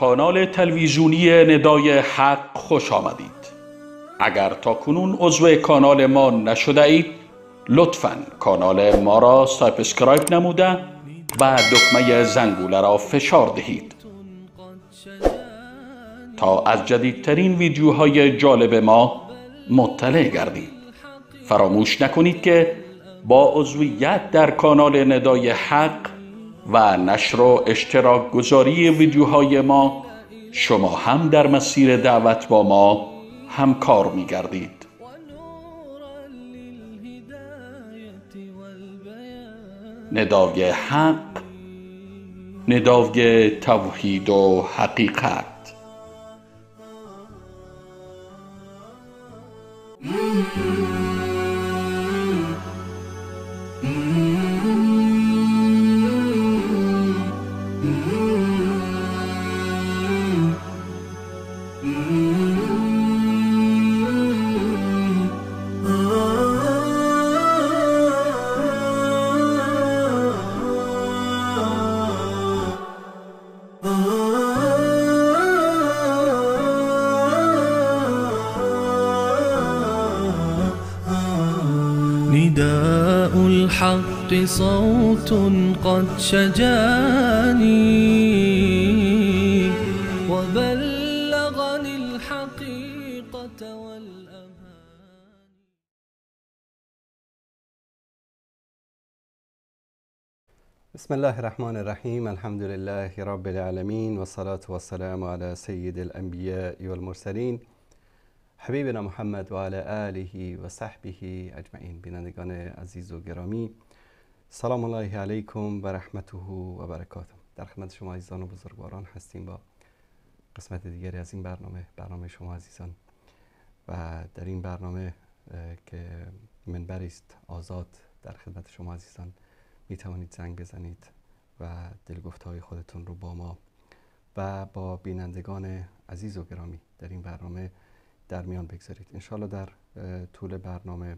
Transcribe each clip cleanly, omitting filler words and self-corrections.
کانال تلویزیونی ندای حق خوش آمدید. اگر تا کنون عضو کانال ما نشده اید، لطفاً کانال ما را subscribe نموده و دکمه زنگوله را فشار دهید تا از جدیدترین ویدیوهای جالب ما مطلع گردید. فراموش نکنید که با عضویت در کانال ندای حق و نشر و اشتراک گذاری ویدیوهای ما، شما هم در مسیر دعوت با ما همکار می گردید. ندای حق، ندای توحید و حقیقت. نداء الحق صوت قد شجاني وبلغني الحقيقة والأمان. بسم الله الرحمن الرحیم. الحمد لله رب العالمین والصلاة والسلام على سید الانبیاء والمرسلین حبیبنا محمد و علی آله و صحبه اجمعین. بینندگان عزیز و گرامی، سلام الله علیکم و رحمته و برکاته. در خدمت شما عزیزان و بزرگواران هستیم با قسمت دیگری از این برنامه، برنامه شما عزیزان. و در این برنامه که منبری است آزاد در خدمت شما عزیزان، می توانید زنگ بزنید و دلگفتهای خودتون رو با ما و با بینندگان عزیز و گرامی در این برنامه در میان بگذارید. انشالله در طول برنامه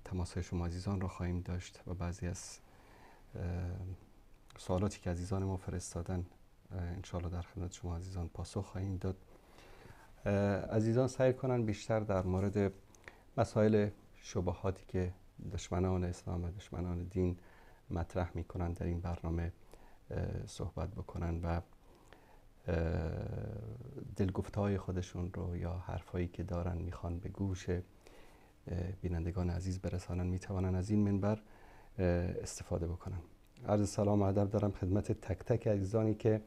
تماس شما عزیزان رو خواهیم داشت و بعضی از سوالاتی که عزیزان ما فرستادن انشالله در خدمت شما عزیزان پاسخ خواهیم داد. عزیزان سعی کنن بیشتر در مورد مسائل شبهاتی که دشمنان اسلام و دشمنان دین مطرح میکنن در این برنامه صحبت بکنن و دلگفتهای خودشون رو یا حرفایی که دارن میخوان به گوش بینندگان عزیز برسانن، میتوانن از این منبر استفاده بکنن. عرض سلام و ادب دارم خدمت تک تک عزیزانی که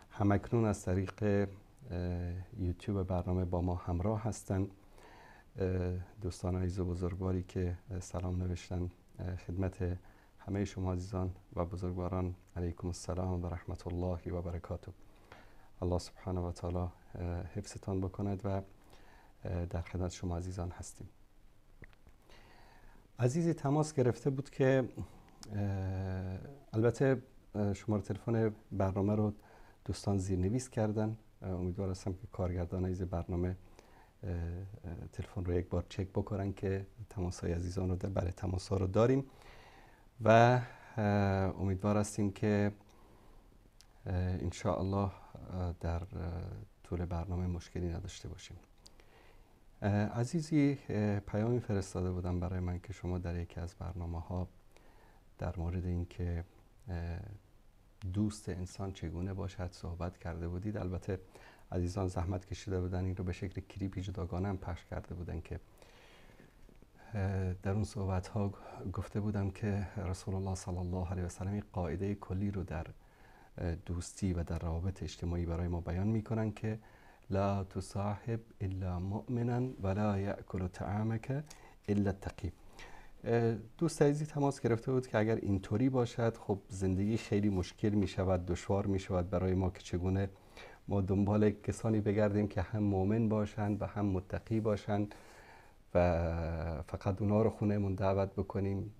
همکنون از طریق یوتیوب برنامه با ما همراه هستن. دوستان عزیز و بزرگواری که سلام نوشتن، خدمت همه شما عزیزان و بزرگواران علیکم السلام و رحمت الله و برکاته. الله سبحانه و تعالی حفظتان بکند و در خدمت شما عزیزان هستیم. عزیزی تماس گرفته بود که البته شماره تلفن برنامه رو دوستان زیرنویس کردن. امیدوار هستم که کارگردان عزیز برنامه تلفن رو یک بار چک بکنن که تماس های عزیزان رو برای تماس ها رو داریم و امیدوار هستیم که انشاءالله در طول برنامه مشکلی نداشته باشیم. عزیزی پیامی فرستاده بودم برای من که شما در یکی از برنامه ها در مورد اینکه دوست انسان چگونه باشد صحبت کرده بودید. البته عزیزان زحمت کشیده بودن این رو به شکل کلیپی جداگانه هم پخش کرده بودن که در اون صحبت ها گفته بودم که رسول الله صلی الله علیه و سلم قاعده کلی رو در دوستی و در روابط اجتماعی برای ما بیان میکنن که لا تصاحب الا مؤمنا ولا یأکل طعامک الا التقی. دوست عزیزی تماس گرفته بود که اگر اینطوری باشد خب زندگی خیلی مشکل می شود، دشوار می شود برای ما که چگونه ما دنبال کسانی بگردیم که هم مؤمن باشند و هم متقی باشند و فقط اونا رو خونهمون دعوت بکنیم،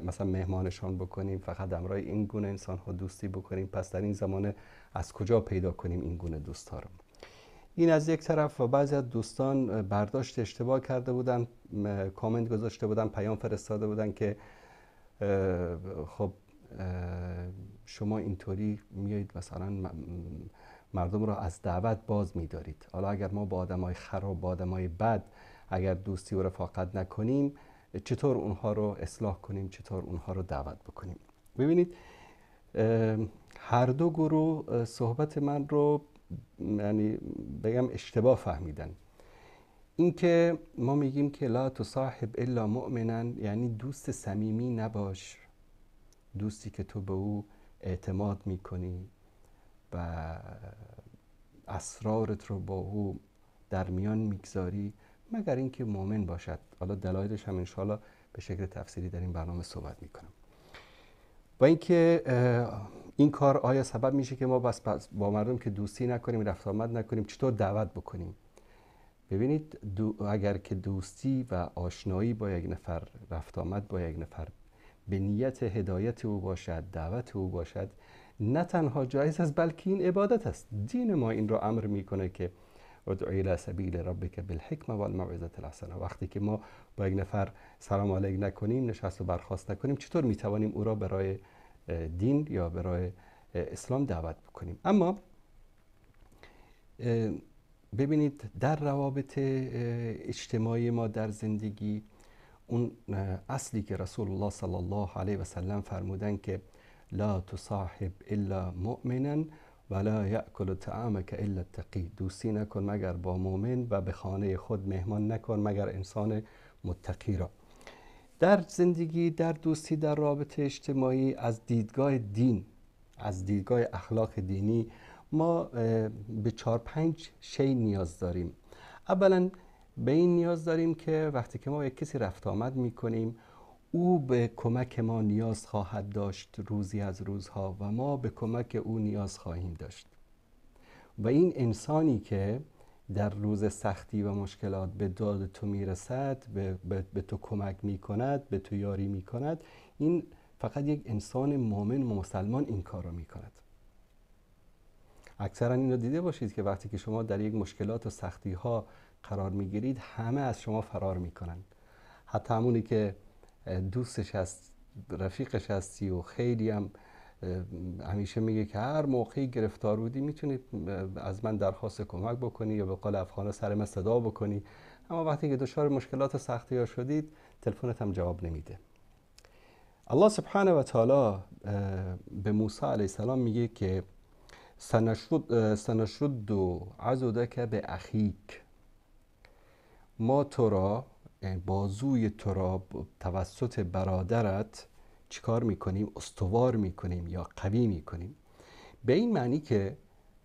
مثلا مهمانشان بکنیم، فقط همراه این گونه انسان ها دوستی بکنیم. پس در این زمانه از کجا پیدا کنیم این گونه دوست ها رو؟ این از یک طرف. و بعضی از دوستان برداشت اشتباه کرده بودن، کامنت گذاشته بودن، پیام فرستاده بودن که خب شما اینطوری میایید مثلا مردم را از دعوت باز میدارید. حالا اگر ما با آدمای خراب، با آدمای بد اگر دوستی و رفاقت نکنیم، چطور اونها رو اصلاح کنیم، چطور اونها رو دعوت بکنیم؟ ببینید هر دو گروه صحبت من رو یعنی بگم اشتباه فهمیدن. اینکه ما میگیم که لا تصاحب الا مؤمنا، یعنی دوست صمیمی نباش، دوستی که تو به او اعتماد میکنی و اسرارت رو با او در میان میگذاری، مگر اینکه مؤمن باشد. حالا دلایلش هم انشاءالله به شکل تفصیلی در این برنامه صحبت میکنم. و اینکه این کار آیا سبب میشه که ما بس با مردم که دوستی نکنیم، رفت آمد نکنیم، چطور دعوت بکنیم؟ ببینید اگر که دوستی و آشنایی با یک نفر، رفت آمد با یک نفر به نیت هدایت او باشد، دعوت او باشد، نه تنها جایز است بلکه این عبادت است. دین ما این را امر میکنه که ادع الی سبیل ربک بالحکمه والموعظه الحسنه. وقتی که ما با یک نفر سلام علیک نکنیم، نشست و برخاست نکنیم، چطور میتوانیم او را برای دین یا برای اسلام دعوت بکنیم؟ اما ببینید در روابط اجتماعی ما در زندگی، اون اصلی که رسول الله صلی الله علیه و سلم فرمودن که لا تصاحب الا مؤمنا ولا یأکل طعامک الا التقی، دوستی نکن مگر با مؤمن و به خانه خود مهمان نکن مگر انسان متقی را. در زندگی، در دوستی، در رابطه اجتماعی، از دیدگاه دین، از دیدگاه اخلاق دینی، ما به 4-5 شی نیاز داریم. اولا به این نیاز داریم که وقتی که ما یک کسی رفت آمد میکنیم، او به کمک ما نیاز خواهد داشت روزی از روزها و ما به کمک او نیاز خواهیم داشت. و این انسانی که در روز سختی و مشکلات به داد تو میرسد، به تو کمک میکند، به تو یاری میکند، این فقط یک انسان مؤمن و مسلمان این کار را میکند. اکثرا اینو دیده باشید که وقتی که شما در یک مشکلات و سختی ها قرار میگیرید، همه از شما فرار میکنند. حتی همونی که دوستش هست، رفیقش هستی و خیلی هم همیشه میگه که هر موقعی گرفتار بودی میتونی از من درخواست کمک بکنی یا به قول افغانا سر من صدا بکنی، اما وقتی که دچار مشکلات و سختی ها شدید تلفنت هم جواب نمیده. الله سبحانه و تعالی به موسی علیه السلام میگه که سنشد عضدک به اخیک، ما تو را، بازوی تو را توسط برادرت چیکار میکنیم؟ استوار میکنیم یا قوی میکنیم. به این معنی که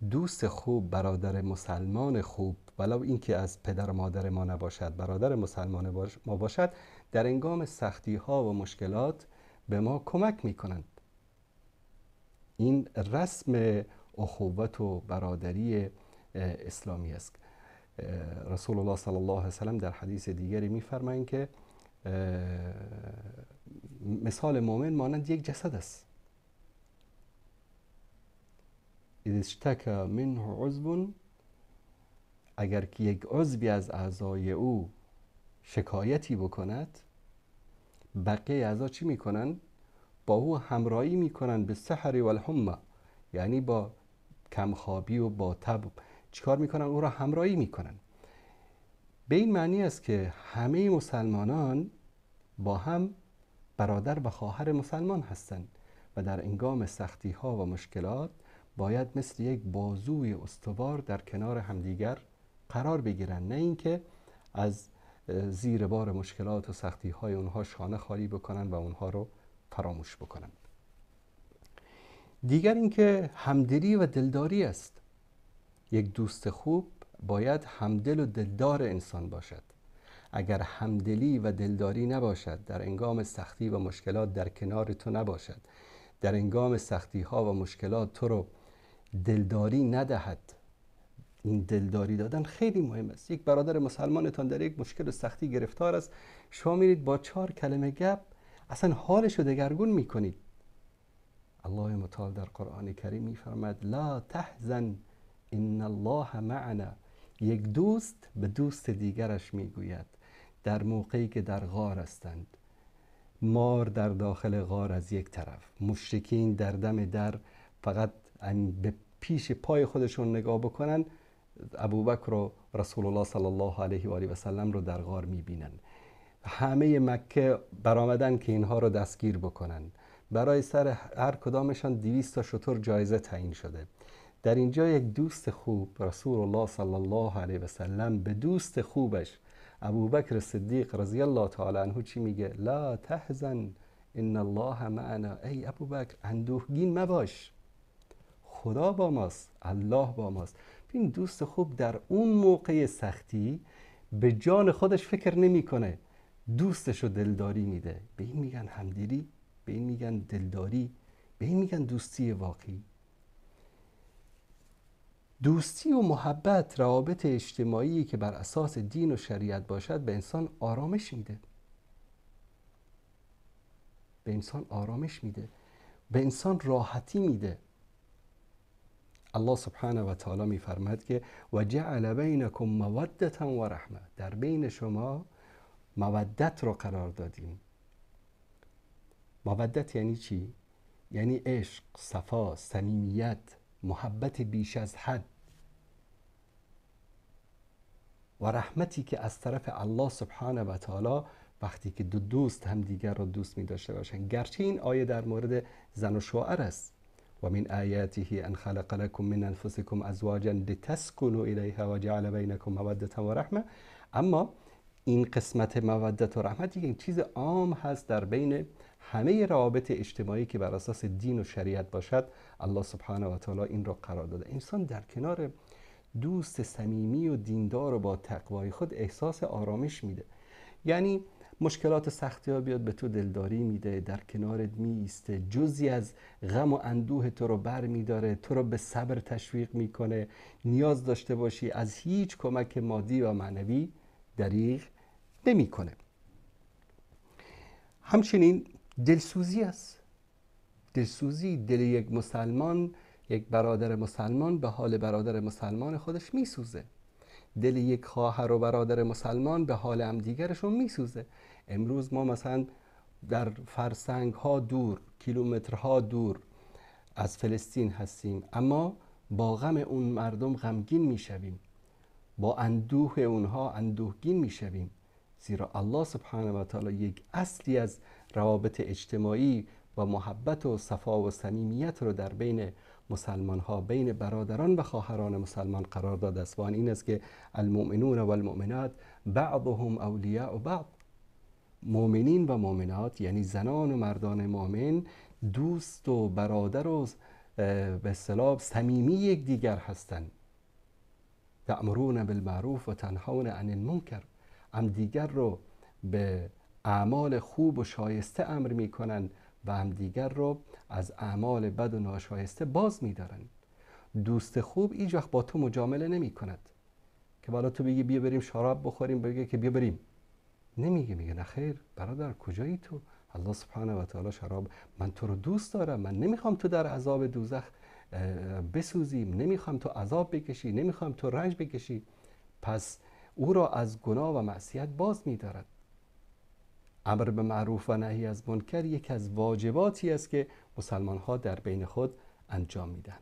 دوست خوب، برادر مسلمان خوب، ولو اینکه از پدر و مادر ما نباشد، برادر مسلمان ما باشد، در هنگام سختی ها و مشکلات به ما کمک میکنند. این رسم اخوت و برادری اسلامی است. رسول الله صلی الله علیه وسلم در حدیث دیگری میفرمایند که مثال مؤمن مانند یک جسد است. اذا اشتکى منه عضو، اگر که یک عضوی از اعضای او شکایتی بکند، بقیه اعضا چی میکنن؟ با او همراهی میکنن به سحر و الحمى، یعنی با کمخوابی و با تب چیکار میکنن؟ او را همراهی میکنن. به این معنی است که همه مسلمانان با هم برادر و خواهر مسلمان هستند و در هنگام سختی ها و مشکلات باید مثل یک بازوی استوار در کنار همدیگر قرار بگیرند، نه اینکه از زیر بار مشکلات و سختی های اونها شانه خالی بکنن و اونها رو فراموش بکنن. دیگر اینکه همدلی و دلداری است. یک دوست خوب باید همدل و دلدار انسان باشد. اگر همدلی و دلداری نباشد، در هنگام سختی و مشکلات در کنار تو نباشد، در هنگام سختی ها و مشکلات تو رو دلداری ندهد، این دلداری دادن خیلی مهم است. یک برادر مسلمانتان در یک مشکل و سختی گرفتار است، شما میرید با 4 کلمه گپ اصلا حالش رو دگرگون میکنید. الله متعال در قرآن کریم میفرماید لا تحزن ان الله معنا. یک دوست به دوست دیگرش میگوید در موقعی که در غار هستند، مار در داخل غار از یک طرف، مشرکین در دم در، فقط به پیش پای خودشون نگاه بکنن ابوبکر و رسول الله صلی الله علیه و آله و سلم رو در غار میبینن. همه مکه برآمدن که اینها رو دستگیر بکنن. برای سر هر کدامشان 200 تا شتر جایزه تعیین شده. در اینجا یک دوست خوب، رسول الله صلی الله علیه و سلم، به دوست خوبش ابوبکر صدیق رضی الله تعالی عنه چی میگه؟ لا تحزن ان الله معنا. ای ابوبکر اندوهگین مباش، خدا با ماست، الله با ماست. این دوست خوب در اون موقع سختی به جان خودش فکر نمیکنه، دوستشو دلداری میده. به این میگن همدلی، به این میگن دلداری، به این میگن دوستی واقعی. دوستی و محبت، روابط اجتماعی که بر اساس دین و شریعت باشد، به انسان آرامش میده. به انسان آرامش میده، به انسان راحتی میده. الله سبحانه و تعالی میفرماد که و جعل بینکم مودة و رحمه، در بین شما مودت رو قرار دادیم. مودت یعنی چی؟ یعنی عشق، صفا، صمیمیت، محبت بیش از حد و رحمتی که از طرف الله سبحانه و تعالی وقتی که دو دوست هم دیگر را دوست می داشته باشند. گرچه این آیه در مورد زن و شوهر است، و من آیاته ان خلق لكم من انفسکم ازواجا لتسکنوا الیها و جعل بینکم مودة و رحمه، اما این قسمت مودت و رحمت یک چیز عام هست در بین همه روابط اجتماعی که بر اساس دین و شریعت باشد. الله سبحانه و تعالی این را قرار داده. انسان در کنار دوست صمیمی و دیندار و با تقوای خود احساس آرامش میده. یعنی مشکلات سختی ها بیاد به تو دلداری میده، در کنارت میایسته، جزئی از غم و اندوه تو رو بر میداره، تو رو به صبر تشویق میکنه. نیاز داشته باشی از هیچ کمک مادی و معنوی دریغ نمیکنه. همچنین دلسوزی است. دلسوزی، دل یک مسلمان، یک برادر مسلمان به حال برادر مسلمان خودش میسوزه. دل یک خواهر و برادر مسلمان به حال همدیگرشون میسوزه. امروز ما مثلا در فرسنگ ها دور، کیلومترها دور از فلسطین هستیم، اما با غم اون مردم غمگین میشویم، با اندوه اونها اندوهگین میشویم. زیرا الله سبحانه و تعالی یک اصلی از روابط اجتماعی و محبت و صفا و صمیمیت رو در بین مسلمان ها، بین برادران و خواهران مسلمان قرار داده است. و آن این است که المؤمنون و المؤمنات بعضهم اولیاء بعض. مؤمنین و مؤمنات یعنی زنان و مردان مؤمن دوست و برادر و به اصطلاح صمیمی یکدیگر هستند. تأمرون بالمعروف و تنهون عن المنکر، هم دیگر رو به اعمال خوب و شایسته امر میکنن و هم دیگر رو از اعمال بد و ناشایسته باز میدارن. دوست خوب هیچ وقت با تو مجامله نمی کند که بالا تو بگی بیا بریم شراب بخوریم، بگه که بیا بریم. نمیگه، میگه نه خیر برادر کجایی تو؟ الله سبحانه و تعالی شراب، من تو رو دوست دارم، من نمیخوام تو در عذاب دوزخ بسوزیم، نمیخوام تو عذاب بکشی، نمیخوام تو رنج بکشی. پس او را از گناه و معصیت باز میدارد. امر به معروف و نهی از منکر یکی از واجباتی است که مسلمان ها در بین خود انجام میدن.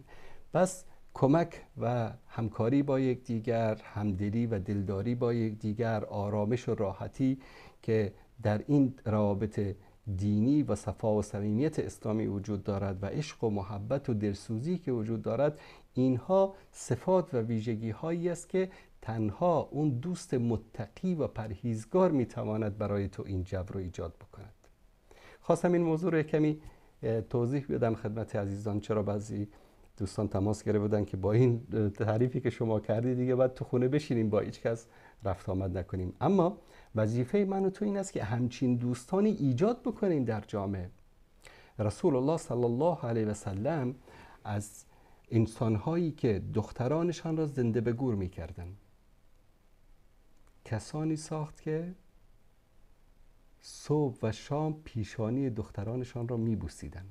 پس کمک و همکاری با یکدیگر، همدلی و دلداری با یکدیگر، آرامش و راحتی که در این روابط دینی و صفا و صمیمیت اسلامی وجود دارد و عشق و محبت و دلسوزی که وجود دارد، اینها صفات و ویژگی هایی است که تنها اون دوست متقی و پرهیزگار میتواند برای تو این جو رو ایجاد بکند. خواستم این موضوع رو کمی توضیح بدم خدمت عزیزان، چرا بعضی دوستان تماس گرفته بودن که با این تعریفی که شما کردی دیگه باید تو خونه بشینیم، با هیچ کس رفت آمد نکنیم. اما وظیفه من و تو این است که همچین دوستانی ایجاد بکنیم در جامعه. رسول الله صلی الله علیه و سلم از انسانهایی که دخترانشان را زنده به گور میکردن کسانی ساخت که صبح و شام پیشانی دخترانشان را میبوسیدن.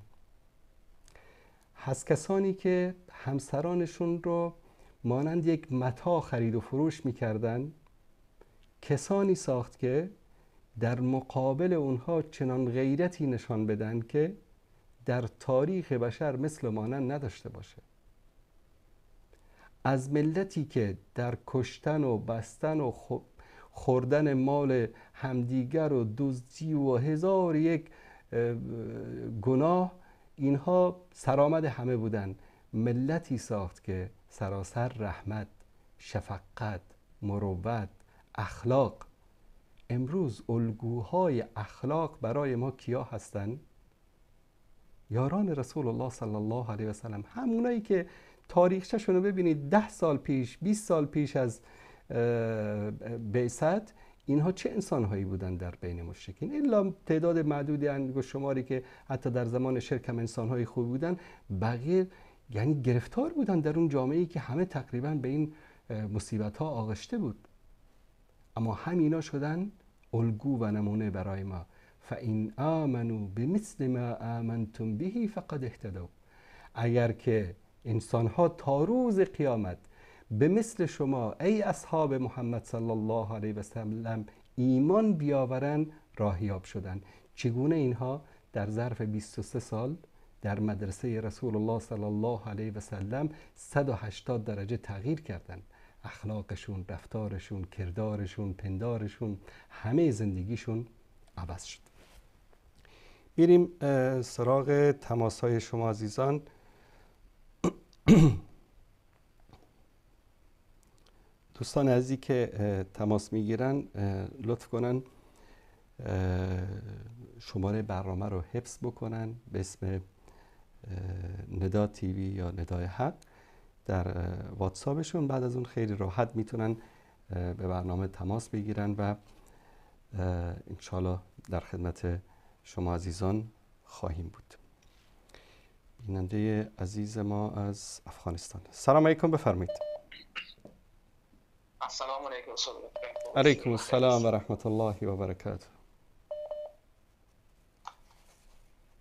هست کسانی که همسرانشون رو مانند یک متاع خرید و فروش میکردن. کسانی ساخت که در مقابل اونها چنان غیرتی نشان بدن که در تاریخ بشر مثل مانند نداشته باشه. از ملتی که در کشتن و بستن و خوردن مال همدیگر و دزدی و هزار یک گناه، اینها سرآمد همه بودن، ملتی ساخت که سراسر رحمت، شفقت، مروت، اخلاق. امروز الگوهای اخلاق برای ما کیا هستند؟ یاران رسول الله صلی الله علیه و سلم، همونایی که تاریخچه‌شون رو ببینید 10 سال پیش، 20 سال پیش از بعثت، اینها چه انسانهایی بودن در بین مشرکین، الا تعداد معدودی انگشت شماری که حتی در زمان شرک هم انسانهای خوب بودن، بقیه یعنی گرفتار بودن در اون جامعه‌ای که همه تقریبا به این مصیبت‌ها آغشته بود. اما همینا شدن الگو و نمونه برای ما. فَإِنْ آمَنُوا بِمِثْلِ مَا آمَنْتُمْ بِهِ فَقَدِ اهْتَدَوْا. اگر که انسانها تا روز قیامت به مثل شما ای اصحاب محمد صلی الله علیه و سلم ایمان بیاورن، راهیاب شدن. چگونه اینها در ظرف 23 سال در مدرسه رسول الله صلی الله علیه و سلم 180 درجه تغییر کردند. اخلاقشون، رفتارشون، کردارشون، پندارشون، همه زندگیشون عوض شد. میریم سراغ تماس های شما عزیزان. دوستان عزیزی که تماس میگیرن لطف کنن شماره برنامه رو حفظ بکنن به اسم ندا تیوی یا ندای حق در واتساپشون. بعد از اون خیلی راحت میتونن به برنامه تماس بگیرن و انشالله در خدمت شما عزیزان خواهیم بود. بیننده عزیز ما از افغانستان، سلام علیکم، بفرمایید. السلام علیکم. علیکم السلام و رحمت الله و برکاته.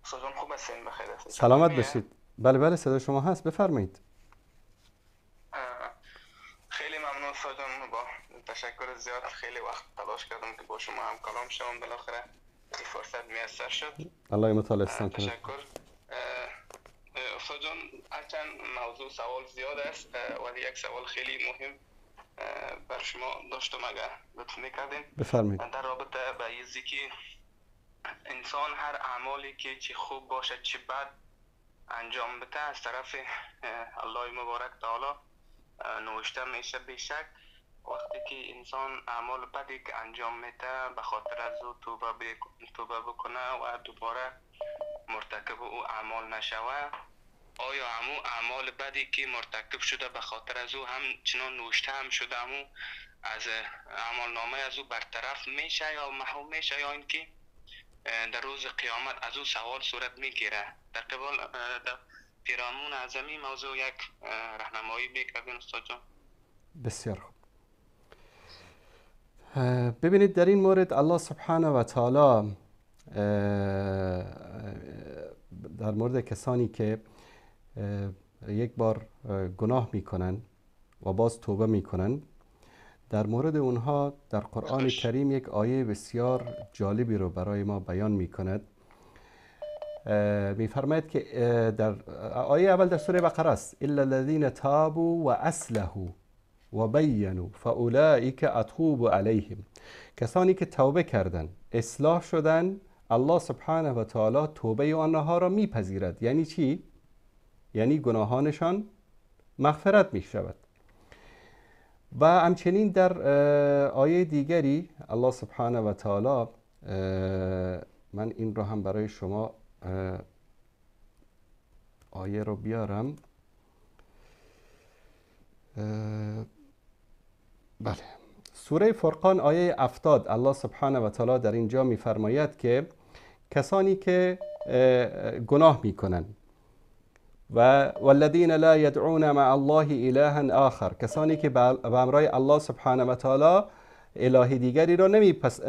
صدام خوب هستین؟ بخیر هستین؟ سلامت باشید. بله بله، صدای شما هست، بفرمایید. خیلی ممنون استاد جان، با تشکر زیاد. خیلی وقت تلاش کردم که با شما هم کلام شوم، بالاخره این فرصت میسر شد. الله متعال احسان کنه. تشکر استاد جان. هرچند موضوع سوال زیاد است ولی یک سوال خیلی مهم بر شما داشتم اگر لطف میکردین. بفرمایید. در رابطه به یزی که انسان هر اعمالی که چه خوب باشد چه بد انجام بده از طرف الله مبارک تعالی نوشته میشه. بیشک وقتی که انسان اعمال بدی که انجام میده به خاطر از او توبه بکنه و دوباره مرتکب او اعمال نشوه، آیا همو اعمال بدی که مرتکب شده به خاطر از او هم چنان نوشته هم شده همو از اعمال نامه از او برطرف میشه یا محو میشه، یا اینکه در روز قیامت از او سوال صورت میگیره؟ در قبال در پیرامون از این موضوع یک راهنمایی بکردین استاد جان. بسیار خوب. ببینید در این مورد الله سبحانه و تعالی در مورد کسانی که یک بار گناه میکنن و باز توبه میکنن، در مورد اونها در قرآن کریم یک آیه بسیار جالبی رو برای ما بیان میکند. میفرماید که در آیه اول در سوره بقره است: الا الذین تابوا و اصلحوا و بینوا فاولئک اتوب علیهم. کسانی که توبه کردند، اصلاح شدن، الله سبحانه و تعالی توبه آنها را میپذیرد. یعنی چی؟ یعنی گناهانشان مغفرت میشود. و همچنین در آیه دیگری الله سبحانه و تعالی، من این را هم برای شما آیه رو بیارم. بله، سوره فرقان آیه 70 الله سبحانه و تعالی در اینجا میفرماید که کسانی که گناه میکنن و والذین لا یدعون مع الله الها آخر، کسانی که به همراه الله سبحانه و تعالی اله دیگری را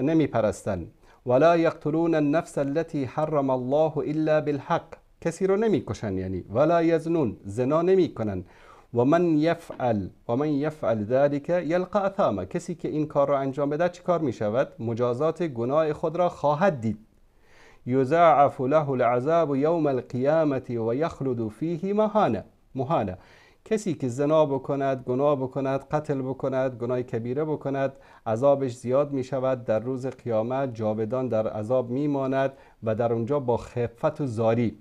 نمیپرستند، ولا یقتلون النفس التي حرم الله الا بالحق، کسی را نمیکشند یعنی، ولا یزنون، زنا نمیکنند، و من یفعل ذلك یلقى اثاما. کسی که این کار را انجام بده چه کار می شود؟ مجازات گناه خود را خواهد دید. یضاعف له العذاب یوم القیامة و یخلد فیه مهانه. کسی که زنا بکند، گناه بکند، قتل بکند، گناه کبیره بکند، عذابش زیاد می شود، در روز قیامت جاودان در عذاب می ماند و در اونجا با خفت و زاری.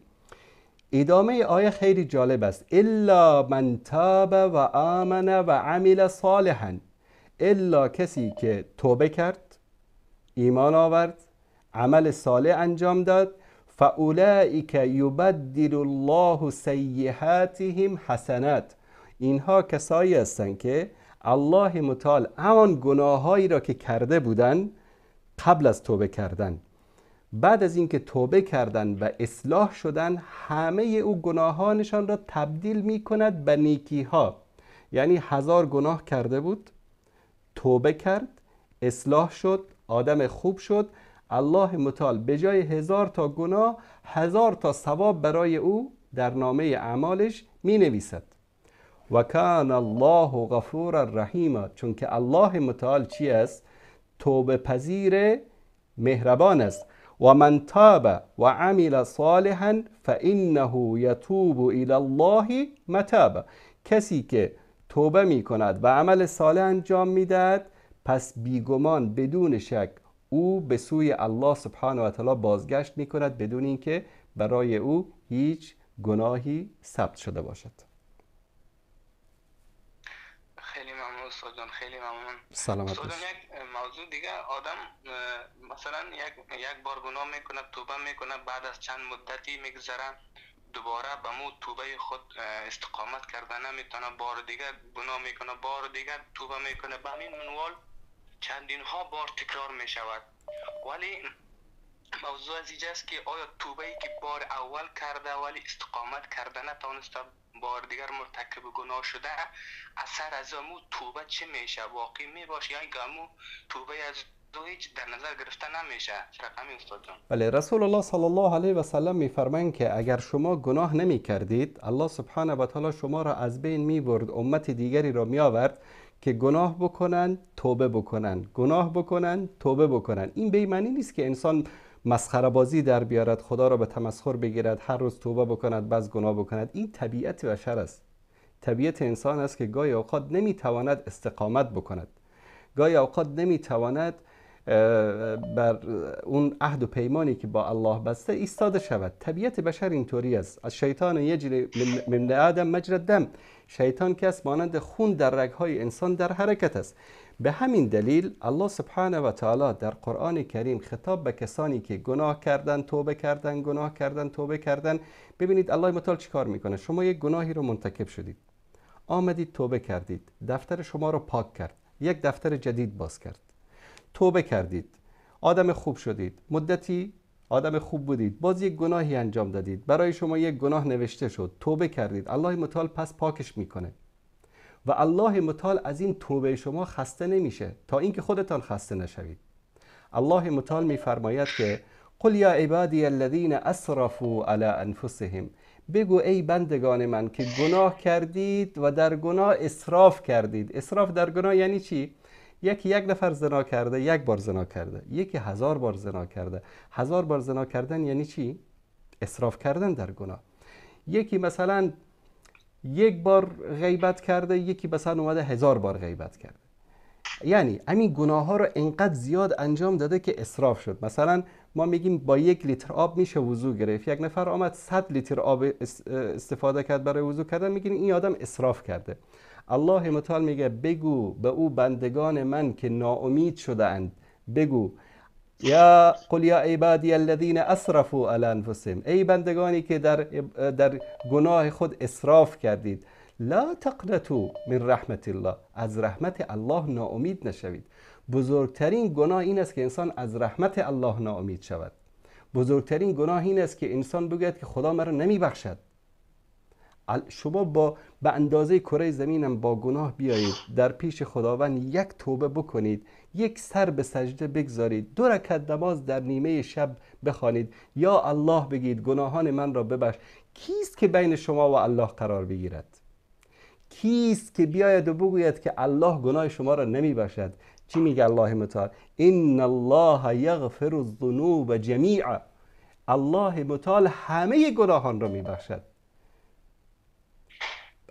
ادامه آیه خیلی جالب است. الا من تاب و آمن و عمل صالحا. الا کسی که توبه کرد، ایمان آورد، عمل صالح انجام داد، فاولئک یبدل الله سیئاتهم حسنات. اینها کسایی هستند که الله متعال همان گناهایی را که کرده بودند قبل از توبه کردن، بعد از اینکه توبه کردن و اصلاح شدن، همه او گناهانشان را تبدیل می کند به نیکی ها. یعنی 1000 گناه کرده بود، توبه کرد، اصلاح شد، آدم خوب شد، الله متعال به جای 1000 تا گناه 1000 تا ثواب برای او در نامه اعمالش می نویسد. و کان الله غفورا رحیما. چون که الله متعال چی است؟ توبه پذیر مهربان است. و من تاب و عمل صالحا فانه یتوب الی الله متابا. کسی که توبه می کند و عمل صالح انجام می دهد، پس بیگمان بدون شک او به سوی الله سبحانه و تعالی بازگشت می کند، بدون اینکه برای او هیچ گناهی ثبت شده باشد. خیلی ممنون استاد جان، خیلی ممنون. سلامت استاد باشید. جان، یک موضوع دیگه، آدم مثلا یک بار گناه میکنه، توبه میکنه، بعد از چند مدتی میگذره دوباره به مو توبه خود استقامت کرده نمیتونه، بار دیگر گناه میکنه، بار دیگر توبه میکنه، به همین منوال چندین ها بار تکرار میشود. ولی موضوع از اینجاست که آیا توبه ای که بار اول کرده ولی استقامت کرده نتونسته، بار دیگر مرتکب گناه شده، اثر از امو توبه چه میشه؟ واقعی میباشه یا اینکه امو توبه از او هیچ در نظر گرفته نمیشه؟ چه رقمی استاد جان؟ بله، رسول الله صلی الله علیه و سلم میفرمایند که اگر شما گناه نمی کردید، الله سبحانه و تعالی شما را از بین می برد، امت دیگری را می آورد که گناه بکنن، توبه بکنن، گناه بکنن، توبه بکنن. این به معنی نیست که انسان مسخره بازی در بیارد، خدا را به تمسخر بگیرد، هر روز توبه بکند باز گناه بکند. این طبیعت بشر است. طبیعت انسان است که گاهی اوقات نمیتواند استقامت بکند، گاهی اوقات نمیتواند بر اون عهد و پیمانی که با الله بسته ایستاده شود. طبیعت بشر اینطوری است. از شیطان یجری من آدم مجرى الدم. شیطان که است مانند خون در رگهای انسان در حرکت است. به همین دلیل الله سبحانه و تعالی در قرآن کریم خطاب به کسانی که گناه کردن، توبه کردن، گناه کردن، توبه کردن. ببینید الله متعال چیکار میکنه. شما یک گناهی رو مرتکب شدید، آمدید توبه کردید، دفتر شما رو پاک کرد، یک دفتر جدید باز کرد، توبه کردید، آدم خوب شدید، مدتی آدم خوب بودید، باز یک گناهی انجام دادید، برای شما یک گناه نوشته شد، توبه کردید، الله متعال پس پاکش میکنه و الله متعال از این توبه شما خسته نمیشه تا اینکه خودتان خسته نشوید. الله متعال میفرماید که قل یا عبادی الذین اسرفوا علی انفسهم. بگو ای بندگان من که گناه کردید و در گناه اسراف کردید. اسراف در گناه یعنی چی؟ یکی یک نفر زنا کرده، یک بار زنا کرده، یکی 1000 بار زنا کرده. 1000 بار زنا کردن یعنی چی؟ اسراف کردن در گناه. یکی مثلا یک بار غیبت کرده، یکی مثلا اومده 1000 بار غیبت کرده. یعنی همین گناه ها رو انقدر زیاد انجام داده که اسراف شد. مثلا ما میگیم با 1 لیتر آب میشه وضو گرفت، یک نفر آمد 100 لیتر آب استفاده کرد برای وضو کردن، میگیم این آدم اسراف کرده. الله متعال میگه بگو به او بندگان من که ناامید شده اند، بگو یا قل یا عبادی الذین اسرفوا علی انفسهم، ای بندگانی که در گناه خود اسراف کردید، لا تقنطوا من رحمت الله، از رحمت الله ناامید نشوید. بزرگترین گناه این است که انسان از رحمت الله ناامید شود. بزرگترین گناه این است که انسان بگوید که خدا مرا نمیبخشد. شما با به اندازه کره زمینم با گناه بیایید در پیش خداوند یک توبه بکنید، یک سر به سجده بگذارید، 2 رکعت نماز در نیمه شب بخوانید، یا الله بگید گناهان من را ببخش. کیست که بین شما و الله قرار بگیرد؟ کیست که بیاید و بگوید که الله گناه شما را نمیبخشد؟ چی میگه الله متعال؟ ان الله یغفر الذنوب جمیعا. الله متعال همه گناهان را میبخشد.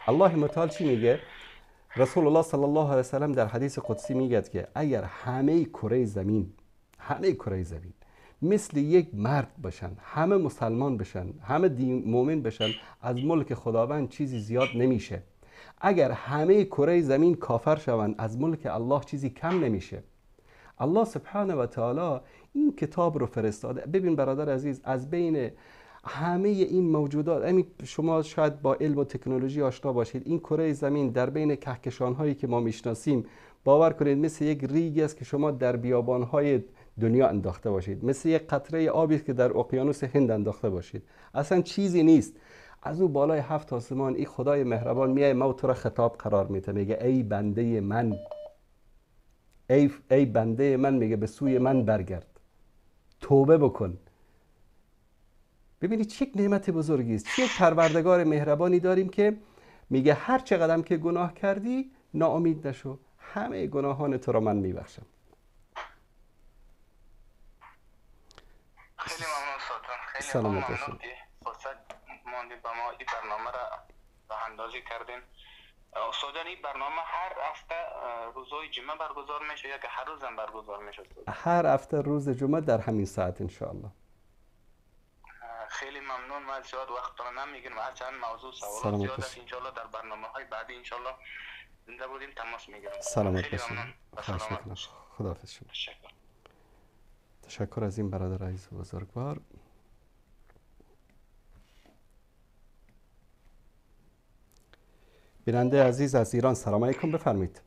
الله متعال چی میگه؟ رسول الله صلی الله علیه وسلم در حدیث قدسی میگه که اگر همه کره زمین، همه کره زمین مثل یک مرد باشن، همه مسلمان بشن، همه دین مؤمن بشن، از ملک خداوند چیزی زیاد نمیشه. اگر همه کره زمین کافر شوند، از ملک الله چیزی کم نمیشه. الله سبحانه و تعالی این کتاب رو فرستاده. ببین برادر عزیز، از بین همه این موجودات، شما شاید با علم و تکنولوژی آشنا باشید، این کره زمین در بین کهکشان هایی که ما میشناسیم، باور کنید مثل یک ریگ است که شما در بیابان های دنیا انداخته باشید، مثل یک قطره آبی است که در اقیانوس هند انداخته باشید، اصلا چیزی نیست. از او بالای هفت آسمان این خدای مهربان میای ما تو را خطاب قرار میده، میگه ای بنده من، ای بنده من، میگه به سوی من برگرد، توبه بکن. ببینید چه نعمت بزرگی است، چه پروردگار مهربانی داریم که میگه هر چه قدم که گناه کردی ناامید نشو، همه گناهان تو را من میبخشم. خیلی ممنون استاد جان، خیلی ممنون که فرصت ماندید با ما این برنامه را راه اندازی کردیم. استاد جان، این برنامه هر هفته روزهای جمعه برگزار میشه یا که هر روز هم برگزار میشه؟ هر هفته روز جمعه در همین ساعت انشاءالله. خیلی ممنون، من زیاد وقت رو نمیگیرم، هرچند موضوع سوالات زیاد است، انشاءالله در برنامه های بعدی انشاءالله زنده بودیم تماس میگیرم. سلامت باشید. خواهش میکنم. خداحافظ شما. تشکر از این برادر عزیز بزرگوار. بیننده عزیز از ایران، سلام علیکم، بفرمایید.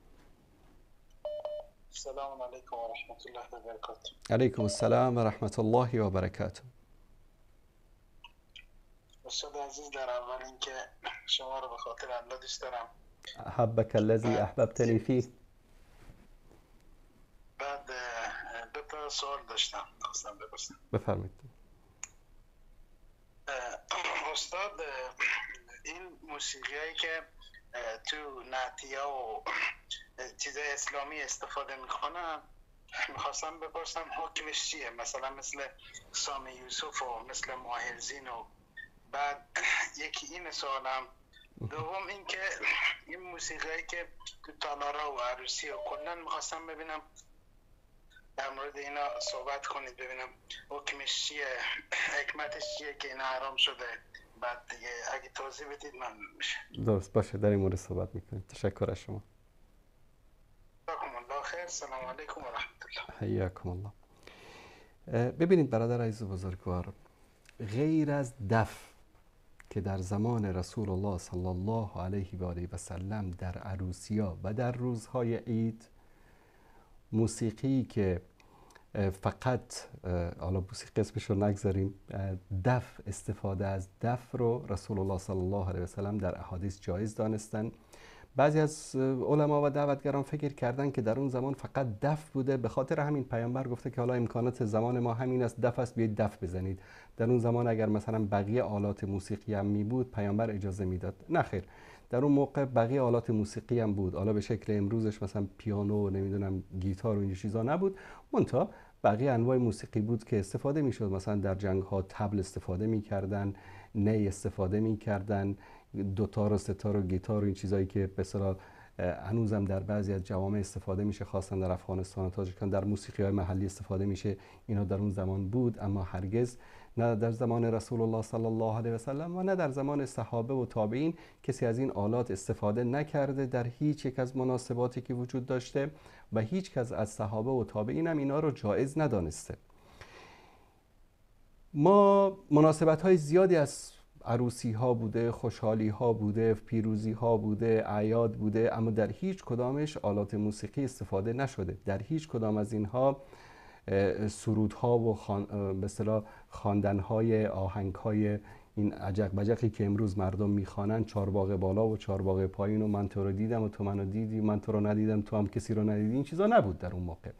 سلام علیکم و رحمت الله و برکاته. علیکم السلام و رحمت الله و برکاته. استاد عزیز، در اول اینکه شما رو به خاطر الله دوست دارم. احبک الذی احببتنی فیه. بعد دو تا سوال داشتم خواستم بپرسم. بفرمایید. استاد، این موسیقیایی که تو نعتیه و چیزای اسلامی استفاده میکنن، میخواستم بپرسم حکمش چیه؟ مثلا مثل سامی یوسف و مثل ماهر زین و بعد یکی این سوالم. دوم اینکه این موسیقیایی که تو تالارا و عروسی و کلا، میخواستم ببینم در مورد اینا صحبت کنید، ببینم حکمش چیه، حکمتش چیه که اینا حرام شده. بعد دیگه اگه توضیح بدید من میشه. درست باشه، در این مورد صحبت میکنیم. تشکر از شما. جزاکم الله خیر. سلام علیکم و رحمت الله. حیاکم الله. ببینید برادر عزیز و بزرگوار، غیر از دف که در زمان رسول الله صلی الله علیه و آله و سلم در عروسیا و در روزهای عید، موسیقی که فقط حالا موسیقی اسمش رو نگذاریم، دف، استفاده از دف رو رسول الله صلی الله علیه و سلم در احادیث جایز دانستن. بعضی از علما و دعوتگران فکر کردن که در اون زمان فقط دف بوده، به خاطر همین پیامبر گفته که حالا امکانات زمان ما همین است، دف است، بیاید دف بزنید. در اون زمان اگر مثلا بقیه آلات موسیقی هم می بود پیامبر اجازه میداد. نه خیر، در اون موقع بقیه آلات موسیقی هم بود، حالا به شکل امروزش مثلا پیانو، نمیدونم گیتار و این چیزا نبود، منتها بقیه انواع موسیقی بود که استفاده میشد. مثلا در جنگ ها طبل استفاده میکردن، نی استفاده میکردن، دوتار و ستار و گیتار و این چیزایی که به اصطلاح هنوزم در بعضی از جوامع استفاده میشه، خاصا در افغانستان و تاجیکستان در موسیقی های محلی استفاده میشه، اینا در اون زمان بود، اما هرگز نه در زمان رسول الله صلی الله علیه و سلم و نه در زمان صحابه و تابعین کسی از این آلات استفاده نکرده در هیچ یک از مناسباتی که وجود داشته و هیچ کس از صحابه و تابعین هم اینا رو جایز ندانسته. ما مناسبت های زیادی از عروسی ها بوده، خوشحالی ها بوده، پیروزی ها بوده، اعیاد بوده، اما در هیچ کدامش آلات موسیقی استفاده نشده. در هیچ کدام از اینها سرودها و به اصطلاح خواندن‌های آهنگ‌های این عجق بجقی که امروز مردم میخوانند، چارباغ بالا و چارباغ پایین و من تو رو دیدم و تو منو دیدی، من تو رو ندیدم، تو هم کسی رو ندیدی، این چیزا نبود در اون موقع.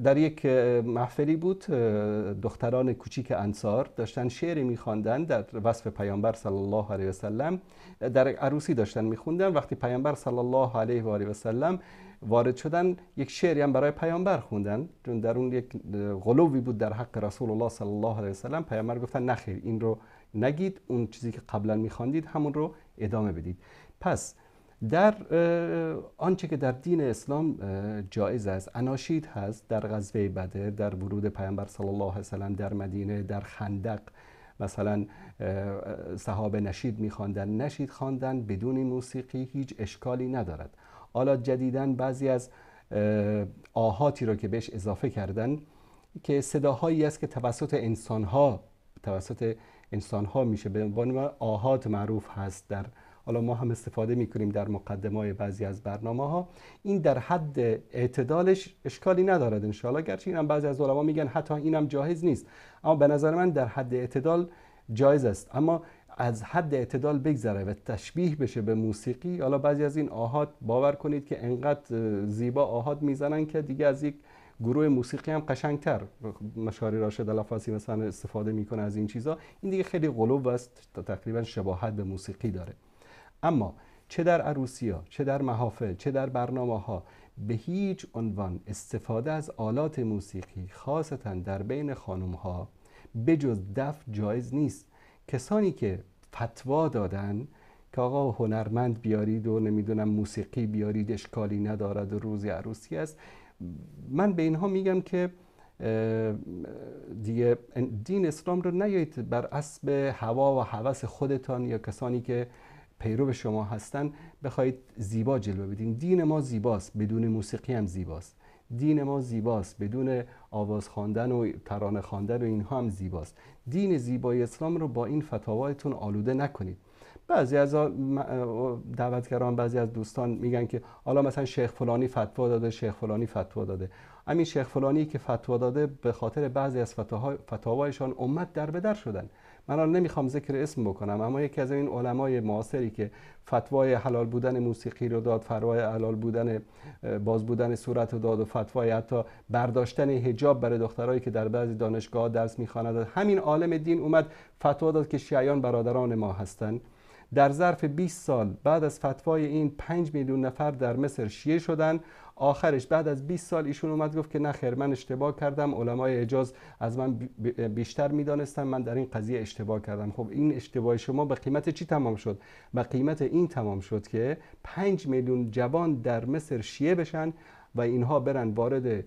در یک محفلی بود، دختران کوچیک انصار داشتن شعری می‌خواندن در وصف پیامبر صلی الله علیه و سلم، در عروسی داشتن می‌خوندن. وقتی پیامبر صلی الله علیه و آله و سلم وارد شدن، یک شعری هم برای پیامبر خوندن، چون در اون یک غلوی بود در حق رسول الله صلی الله علیه و سلم. پیامبر گفتن نخیر، این رو نگید، اون چیزی که قبلا می‌خواندید همون رو ادامه بدید. پس در آنچه که در دین اسلام جایز است، اناشید هست در غزوه بدر، در ورود پیامبر صلی الله علیه و سلم در مدینه، در خندق مثلا صحابه نشید می‌خواندن، نشید خواندن بدون موسیقی هیچ اشکالی ندارد. حالا جدیداً بعضی از آهاتی رو که بهش اضافه کردن که صداهایی است که توسط انسانها میشه، به عنوان آهات معروف هست، در حالا ما هم استفاده میکنیم در مقدمه بعضی از برنامه ها. این در حد اعتدالش اشکالی ندارد انشاءالله، گرچه اینم بعضی از علما میگن حتی اینم جایز نیست، اما به نظر من در حد اعتدال جایز است. اما از حد اعتدال بگذره و تشبیه بشه به موسیقی، حالا بعضی از این آهات باور کنید که انقدر زیبا آهات میزنن که دیگه از یک گروه موسیقی هم قشنگتر، مشاری راشد الافاسی مثلا استفاده میکنه از این چیزا. این دیگه خیلی غلو است، تقریبا شباهت به موسیقی داره. اما چه در عروسی‌ها، چه در محافل، چه در برنامه‌ها، به هیچ عنوان استفاده از آلات موسیقی خاصتا در بین خانم‌ها بجز دف جایز نیست. کسانی که فتوا دادن که آقا هنرمند بیارید و نمیدونم موسیقی بیارید اشکالی ندارد و روزی عروسی است، من به اینها میگم که دیگه دین اسلام رو نیایید بر اسب هوا و هوس خودتان یا کسانی که پیرو شما هستن بخواید زیبا جلوه بدین. دین ما زیباست، بدون موسیقی هم زیباست. دین ما زیباست، بدون آواز خواندن و ترانه خواندن و اینها هم زیباست. دین زیبای اسلام رو با این فتاوایتون آلوده نکنید. بعضی از دعوتگران، بعضی از دوستان میگن که حالا مثلا شیخ فلانی فتوا داده، شیخ فلانی فتوا داده. همین شیخ فلانی که فتوا داده به خاطر بعضی از فتاوایشان امت در به در شدن. من الان نمیخوام ذکر اسم بکنم، اما یکی از این علمای معاصری که فتوای حلال بودن موسیقی رو داد، فتوای حلال بودن باز بودن صورت رو داد و فتوای حتی برداشتن حجاب برای دخترایی که در بعضی دانشگاه‌ها درس میخواند، همین عالم دین اومد فتوا داد که شیعیان برادران ما هستند. در ظرف 20 سال بعد از فتوای این 5 میلیون نفر در مصر شیعه شدن. آخرش بعد از 20 سال ایشون اومد گفت که نه خیر، من اشتباه کردم، علمای اجاز از من بیشتر میدانستن، من در این قضیه اشتباه کردم. خب این اشتباه شما به قیمت چی تمام شد؟ به قیمت این تمام شد که 5 میلیون جوان در مصر شیعه بشن و اینها برن وارد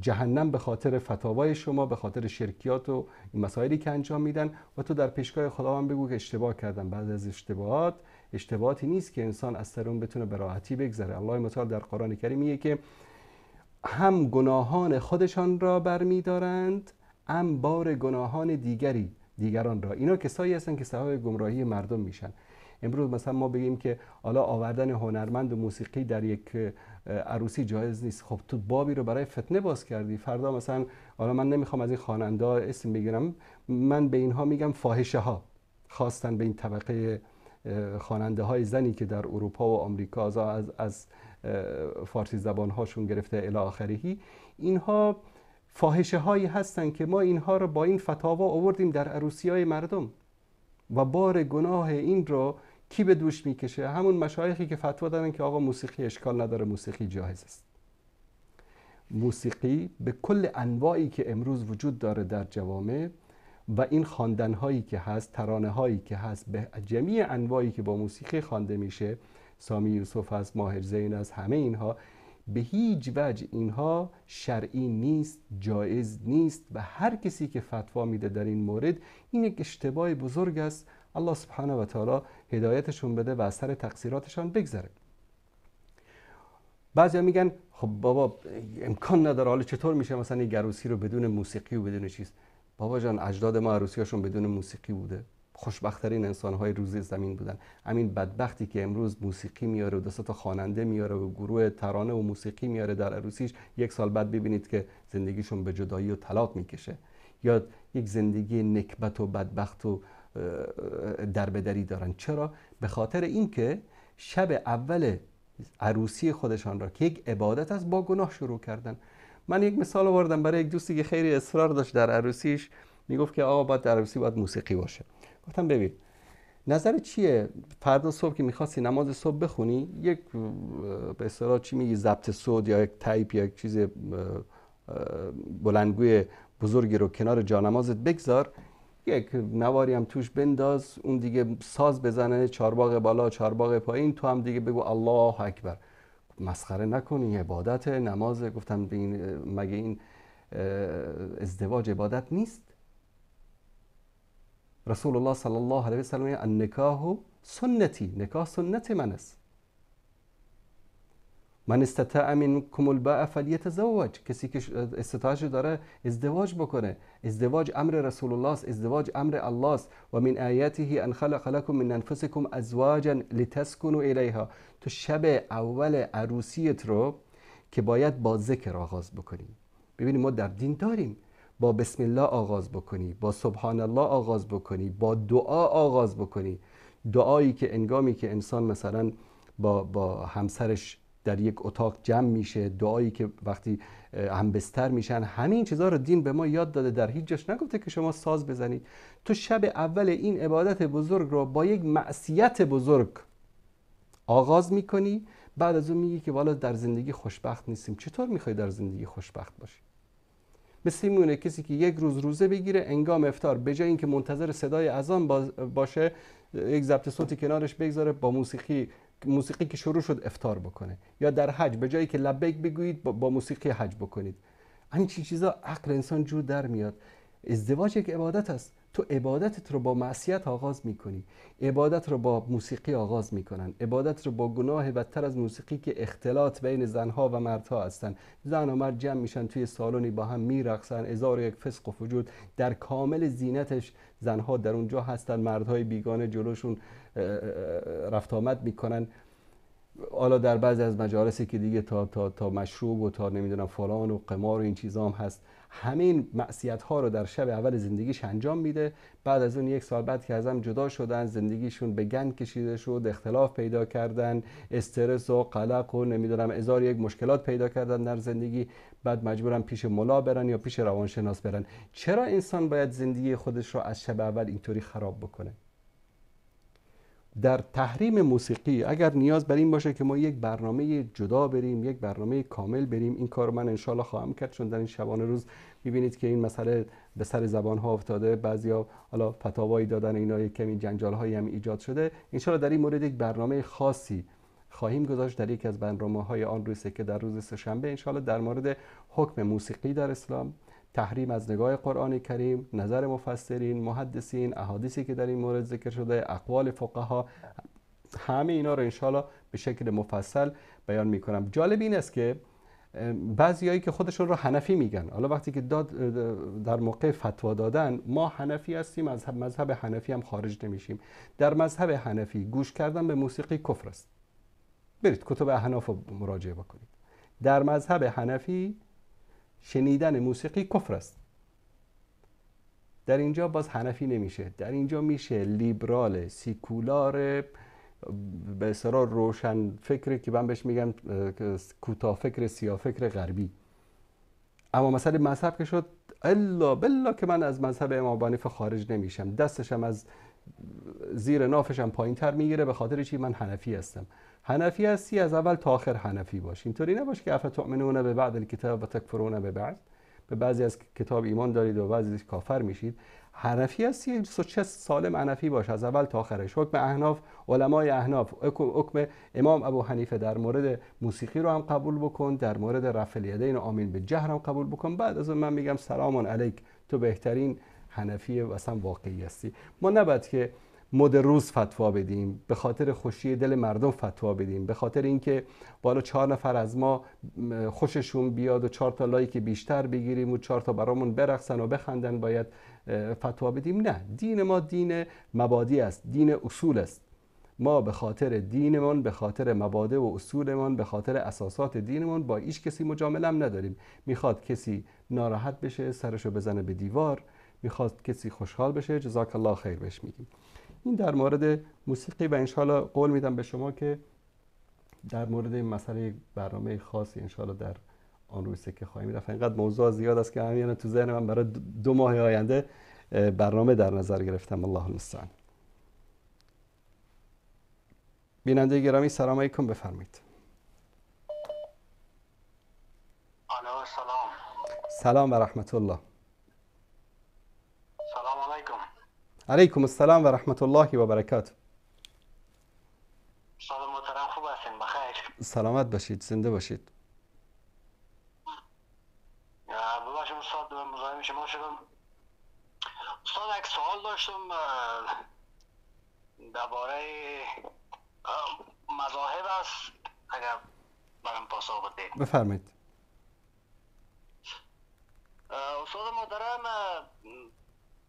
جهنم به خاطر فتاوای شما، به خاطر شرکیات و مسائلی که انجام میدن. و تو در پیشگاه خداوند بگو که اشتباه کردم. بعد از اشتباهات، اشتباهاتی نیست که انسان از سر اون بتونه به راحتی بگذره. الله متعال در قرآن کریم میگه که هم گناهان خودشان را برمیدارند، هم بار گناهان دیگران را. اینا کسایی هستن که سبب گمراهی مردم میشن. امروز مثلا ما بگیم که حالا آوردن هنرمند و موسیقی در یک عروسی جایز نیست، خب تو بابی رو برای فتنه باز کردی. فردا مثلا، حالا من نمیخوام از این خواننده اسم بگیرم، من به اینها میگم فاحشه ها، خواستن به این طبقه خواننده های زنی که در اروپا و آمریکا از فارسی زبان هاشون گرفته الی آخرهی، اینها فاحشه هایی هستن که ما اینها رو با این فتاوا آوردیم در عروسی های مردم و بار گناه این رو کی به دوش میکشه؟ همون مشایخی که فتوا دادن که آقا موسیقی اشکال نداره، موسیقی جایز است. موسیقی به کل انواعی که امروز وجود داره در جوامع و این خواندنهایی که هست، ترانه هایی که هست، به جمیع انواعی که با موسیقی خوانده میشه، سامی یوسف هست، ماهر زین هست، همه اینها به هیچ وجه اینها شرعی نیست، جایز نیست و هر کسی که فتوا میده در این مورد، این یک اشتباه بزرگ است. الله سبحانه و تعالی هدایتشون بده و از سر تقصیراتشان بگذره. بعضیا میگن خب بابا امکان نداره، حالا چطور میشه مثلا یک عروسی رو بدون موسیقی و بدون چیز؟ بابا جان، اجداد ما عروسیاشون بدون موسیقی بوده، خوشبخت‌ترین انسان‌های روز زمین بودن. همین بدبختی که امروز موسیقی میاره و دو تا خواننده میاره و گروه ترانه و موسیقی میاره در عروسیش، یک سال بعد ببینید که زندگیشون به جدایی و طلاق میکشه، یا یک زندگی نکبت و بدبخت و دربدری دارن. چرا؟ به خاطر اینکه شب اول عروسی خودشان را که یک عبادت است با گناه شروع کردن. من یک مثال آوردم برای یک دوستی که خیلی اصرار داشت در عروسیش، میگفت که آقا باید در عروسی باید موسیقی باشه. گفتم ببین نظر چیه، فردا صبح که میخواستی نماز صبح بخونی، یک به اصطلاح چی میگی ضبط صوت یا یک تایپ یا یک چیز بلندگوی بزرگی رو کنار جانمازت بگذار، یک نواری هم توش بنداز، اون دیگه ساز بزنه، چارباغ بالا چارباغ پایین، تو هم دیگه بگو الله اکبر. مسخره نکنی، عبادت نماز. گفتم مگه این ازدواج عبادت نیست؟ رسول الله صلی الله علیه و سلم النکاح سنتی، نکاح سنت من است. من استطاع منکم الباء فلیتزوج، کسی که استطاعتش داره ازدواج بکنه. ازدواج امر رسول الله است، ازدواج امر الله است. و من آیاته ان خلق لكم من انفسکم ازواجا لتسکنوا الیها. تو شب اول عروسیت رو که باید با ذکر آغاز بکنی. ببینیم ما در دین داریم با بسم الله آغاز بکنی، با سبحان الله آغاز بکنی، با دعا آغاز بکنی. دعایی که انگامی که انسان مثلا با همسرش در یک اتاق جمع میشه، دعایی که وقتی هم بستر میشن، همین چیزها رو دین به ما یاد داده. در هیچ جاش نگفته که شما ساز بزنید. تو شب اول این عبادت بزرگ رو با یک معصیت بزرگ آغاز میکنی، بعد از اون میگی که والا در زندگی خوشبخت نیستیم. چطور میخوای در زندگی خوشبخت باشی؟ مثل میمونه کسی که یک روز روزه بگیره، انگام افطار به جای اینکه منتظر صدای اذان باشه، یک ضبط صوتی کنارش بگذاره، با موسیقی که شروع شد افطار بکنه. یا در حج به جایی که لبیک بگویید با موسیقی حج بکنید. همین چیزا عقل انسان جور در میاد. ازدواج یک عبادت است. تو عبادتت رو با معصیت آغاز میکنی، عبادت رو با موسیقی آغاز میکنن، عبادت رو با گناه بدتر از موسیقی که اختلاط بین زنها و مردها هستن. زن و مرد جمع میشن توی سالونی با هم میرقصن، ازار یک فسق و فجور در کامل زینتش زنها در اونجا هستن، مردهای بیگانه جلوشون رفت آمد میکنن. حالا در بعضی از مجالسی که دیگه تا مشروب و تا نمیدونم فلان و قمار و این چیزا هم هست، همین معصیت ها رو در شب اول زندگیش انجام میده. بعد از اون یک سال بعد که ازم جدا شدن، زندگیشون به گند کشیده شد، اختلاف پیدا کردن، استرس و قلق و نمیدونم ازار یک مشکلات پیدا کردن در زندگی، بعد مجبورن پیش ملا برن یا پیش روانشناس برن. چرا انسان باید زندگی خودش رو از شب اول اینطوری خراب بکنه؟ در تحریم موسیقی اگر نیاز بر این باشه که ما یک برنامه جدا بریم، یک برنامه کامل بریم، این کار من انشالله خواهم کرد، چون در این شبانه روز میبینید که این مسئله به سر زبان ها افتاده، بعضیا حالا فتاوایی دادن، اینا یک کمی جنجال هایی هم ایجاد شده. انشالله در این مورد یک برنامه خاصی خواهیم گذاشت در یکی از برنامه های آن روز که در روز سه‌شنبه انشالله در مورد حکم موسیقی در اسلام، تحریم از نگاه قرآن کریم، نظر مفسرین، محدثین، احادیثی که در این مورد ذکر شده، اقوال فقها، همه اینا رو انشالله به شکل مفصل بیان میکنم. جالب این است که بعضیایی که خودشون رو حنفی میگن، حالا وقتی که در موقع فتوا دادن، ما حنفی هستیم، از مذهب حنفی هم خارج نمیشیم. در مذهب حنفی گوش کردن به موسیقی کفر است. برید کتب احناف رو مراجعه بکنید. در مذهب حنفی شنیدن موسیقی کفر است. در اینجا باز حنفی نمیشه، در اینجا میشه لیبرال، سیکولار، به اصطلاح روشن فکری که من بهش میگم کوتاه فکر، سیاه فکر غربی. اما مسئله مذهب که شد، الا بالله که من از مذهب امام حنیفه خارج نمیشم، دستشم از زیر نافشم پایین تر میگیره، به خاطر چی؟ من حنفی هستم. حنفی هستی از اول تا آخر حنفی باش. اینطوری نباش که افتؤمنون به بعض الکتاب و تکفرون به بعض، به بعضی از کتاب ایمان دارید و بعضی کافر میشید. حنفی هستی چه سالم حنفی باش از اول تا آخرش. حکم احناف، علمای احناف، حکم امام ابو حنیفه در مورد موسیقی رو هم قبول بکن، در مورد رفع الیدین و آمین به جهر هم قبول بکن. بعد از اون من میگم سلام علیک، تو بهترین حنفی و اصلا واقعی هستی. ما نباید که مد روز فتوا بدیم، به خاطر خوشی دل مردم فتوا بدیم، به خاطر اینکه بالا 4 نفر از ما خوششون بیاد و 4 تا لایک بیشتر بگیریم و 4 تا برامون برقصن و بخندن باید فتوا بدیم. نه، دین ما دین مبادی است، دین اصول است. ما به خاطر دینمان، به خاطر مبادئ و اصولمان، به خاطر اساسات دینمان با هیچ کسی مجامله هم نداریم. میخواد کسی ناراحت بشه سرشو بزنه به دیوار، میخواد کسی خوشحال بشه جزاک الله خیر بهش میگیم. این در مورد موسیقی و انشالله قول میدم به شما که در مورد این مسئله یک برنامه خاصی انشاءالله در آن روی سکه خواهیم رفت. اینقدر موضوع زیاد است که همین تو ذهن من برای 2 ماه آینده برنامه در نظر گرفتم. الله المستعان. بیننده گرامی سلام علیکم، بفرمایید. الو سلام. سلام و رحمت الله. سلام علیکم. علیکم السلام و رحمت الله و برکاته. سلام محترم، خوب هستین؟ بخیر. سلامت باشید، زنده باشید. ببخشید استاد مزاحم شما شدم. استاد یک سوال داشتم درباره مذاهب است، اگر برام پاسخ بدید. بفرمایید. استاد محترم،